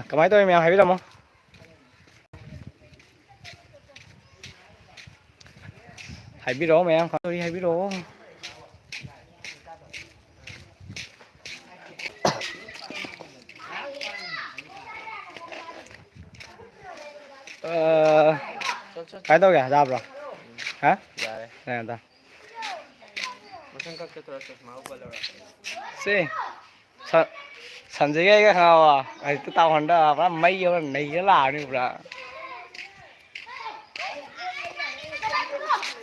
ꯀꯃꯥꯏꯅ ꯇꯧꯔꯤ ꯃꯌꯥꯝ ꯍꯥꯏꯕꯤꯔꯝꯃꯣ꯫ ꯍꯥꯏꯕꯤꯔꯛꯑꯣ ꯃꯌꯥꯝ ꯈꯪꯗꯣꯔꯤ ꯍꯥꯏꯕꯤꯔꯛꯑꯣ꯫ ꯑ, ꯀꯃꯥꯏꯅ ꯇꯧꯒꯦ? ꯌꯥꯕ꯭ꯔꯣ? ꯍꯥ? ꯌꯥꯔꯦ꯫ ꯌꯥꯔꯦ, ꯇꯥ꯫ ꯃꯊꯪ ꯀꯛ ꯆꯠꯇꯣꯏꯔꯣ? ꯆꯁꯃꯥ ꯎꯞꯄ ꯂꯧꯔ? ꯁꯤ꯫ ꯁ-, ꯁꯟꯖꯤꯒ ꯑꯩꯒ ꯈꯪꯉꯕ? ꯍꯧꯖꯤꯛꯇ ꯇꯥꯎꯍꯟꯗ ꯄꯨꯔꯥ ꯃꯩ ꯍꯧꯔ ꯅꯩꯔ ꯂꯥꯛꯑꯅꯤ ꯄꯨꯔꯥ꯫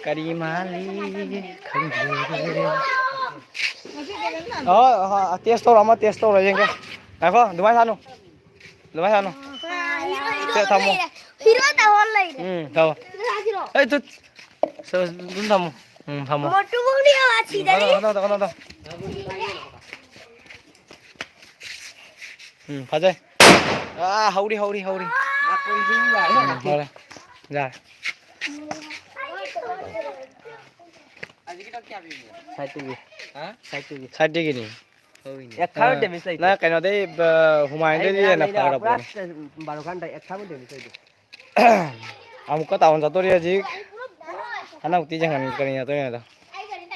ꯀꯔꯤ ꯃꯥꯜꯂꯤ ꯈꯪꯗꯦ꯫ ꯑ, ꯑ, test ꯇꯧꯔꯣ, ꯑꯃ test ꯇꯧꯔꯣ ꯌꯦꯡꯒꯦ꯫ ꯉꯥꯏꯈꯣ, ꯑꯗꯨꯃꯥꯏꯅ ꯁꯥꯅꯨ꯫ ꯑꯗꯨꯃꯥꯏꯅ ꯁꯥꯅꯨ꯫ ꯁꯦ, ꯊꯝꯃꯣ꯫ ꯍꯤꯔꯣ ꯇꯧꯍꯜ ꯂꯩꯔꯦ꯫ ꯎꯝ, ꯊꯝꯃꯣ꯫ ꯑꯩ ꯇꯨ-, ꯁ-, ꯑꯗꯨꯝ ꯊꯝꯃꯣ꯫ ꯎꯝ, ꯊꯝꯃꯣ꯫ ꯃꯣꯇꯨ ꯐꯧꯅꯤ ꯑꯋꯥ ꯁꯤꯗꯔꯤ꯫ ꯀꯩꯅꯣ ꯇꯧ, ꯀꯩꯅꯣ ꯇꯧ꯫ ꯎꯝ, ꯐꯖꯩ꯫ ꯑꯥ, ꯍꯧꯔꯤ, ꯍꯧꯔꯤ, ꯍꯧꯔꯤ꯫ ꯎꯝ, ꯍꯧꯔꯦ꯫ ꯌꯥꯔꯦ꯫ Side ꯇꯒꯤ꯫ ꯍꯥ? Side ꯇꯒꯤ꯫ Side ꯇꯒꯤꯅꯤ꯫ ꯍꯧꯔꯤꯅꯦ꯫ ꯑꯦ, ꯈꯔ ꯑꯥ, damage ꯂꯩꯇꯦ꯫ ꯅꯪ ꯀꯩꯅꯣꯗꯩ, ꯕ-, ꯍꯨꯃꯥꯡꯗꯩꯗꯤ ꯑꯩ ꯍꯦꯟꯅ ꯉꯔꯥꯡ ꯂꯩꯅ ꯄꯨꯔꯥ ꯐꯔꯕꯅꯦ꯫ ꯕꯥꯔꯣ ꯈꯥꯟꯗ ꯑꯦꯛ ꯊꯥꯕ damage ꯂꯩꯇꯦ꯫ ꯑꯃꯨꯛꯀ ꯇꯥꯎꯟ ꯆꯠꯇꯣꯔꯤ ꯍꯧꯖꯤꯛ꯫ ꯍꯟꯗꯛꯇꯤ ꯌꯦꯡꯍꯟ-, ꯀꯔꯤ ꯌꯥꯗꯣꯏꯅꯣ ꯑꯗꯣ꯫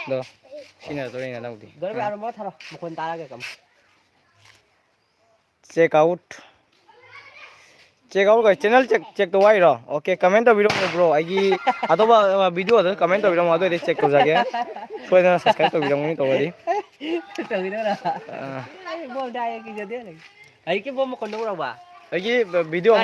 ꯑꯗꯣ, ꯁꯤꯅ ꯌꯥꯗꯣꯔꯤꯅꯦ ꯍꯟꯗꯛꯇꯤ꯫ ꯗꯣꯔꯕꯤ, ꯑꯥ꯫ ꯑꯔꯨꯝꯕ ꯊꯥꯔꯣ꯫ ꯃꯈꯣꯟ ꯇꯥꯔꯒꯦ ꯀꯝ꯫ Check out꯫ Check out ꯀꯩ? Channel check, check ꯇꯧ ꯍꯥꯏꯔꯣ? Okay, comment ꯇꯧꯕꯤꯔꯝꯃꯣ bro꯫ ꯑꯩꯒꯤ ꯑꯇꯣꯞꯄ, ꯑ, video ꯗ comment ꯇꯧꯕꯤꯔꯝꯃꯣ, ꯑꯗꯨ ꯑꯣꯏꯔꯗꯤ check ꯇꯧꯖꯒꯦ꯫ ꯁꯣꯏꯗꯅ subscribe ꯇꯧꯕꯤꯔꯝꯒꯅꯤ ꯇꯧꯕꯗꯤ꯫ ꯇꯧꯕꯤꯔꯝꯃꯣ꯫ ꯑ꯫ ꯑꯩ ꯕꯣꯝ ꯊꯥꯏꯌꯦ, ꯀꯤꯖꯗꯦ꯫ ꯑꯩ ꯀꯤ ꯕꯣꯝ ꯃꯈꯣꯟ ꯇꯧꯔꯕ? ꯑꯩꯒꯤ video ꯑꯃ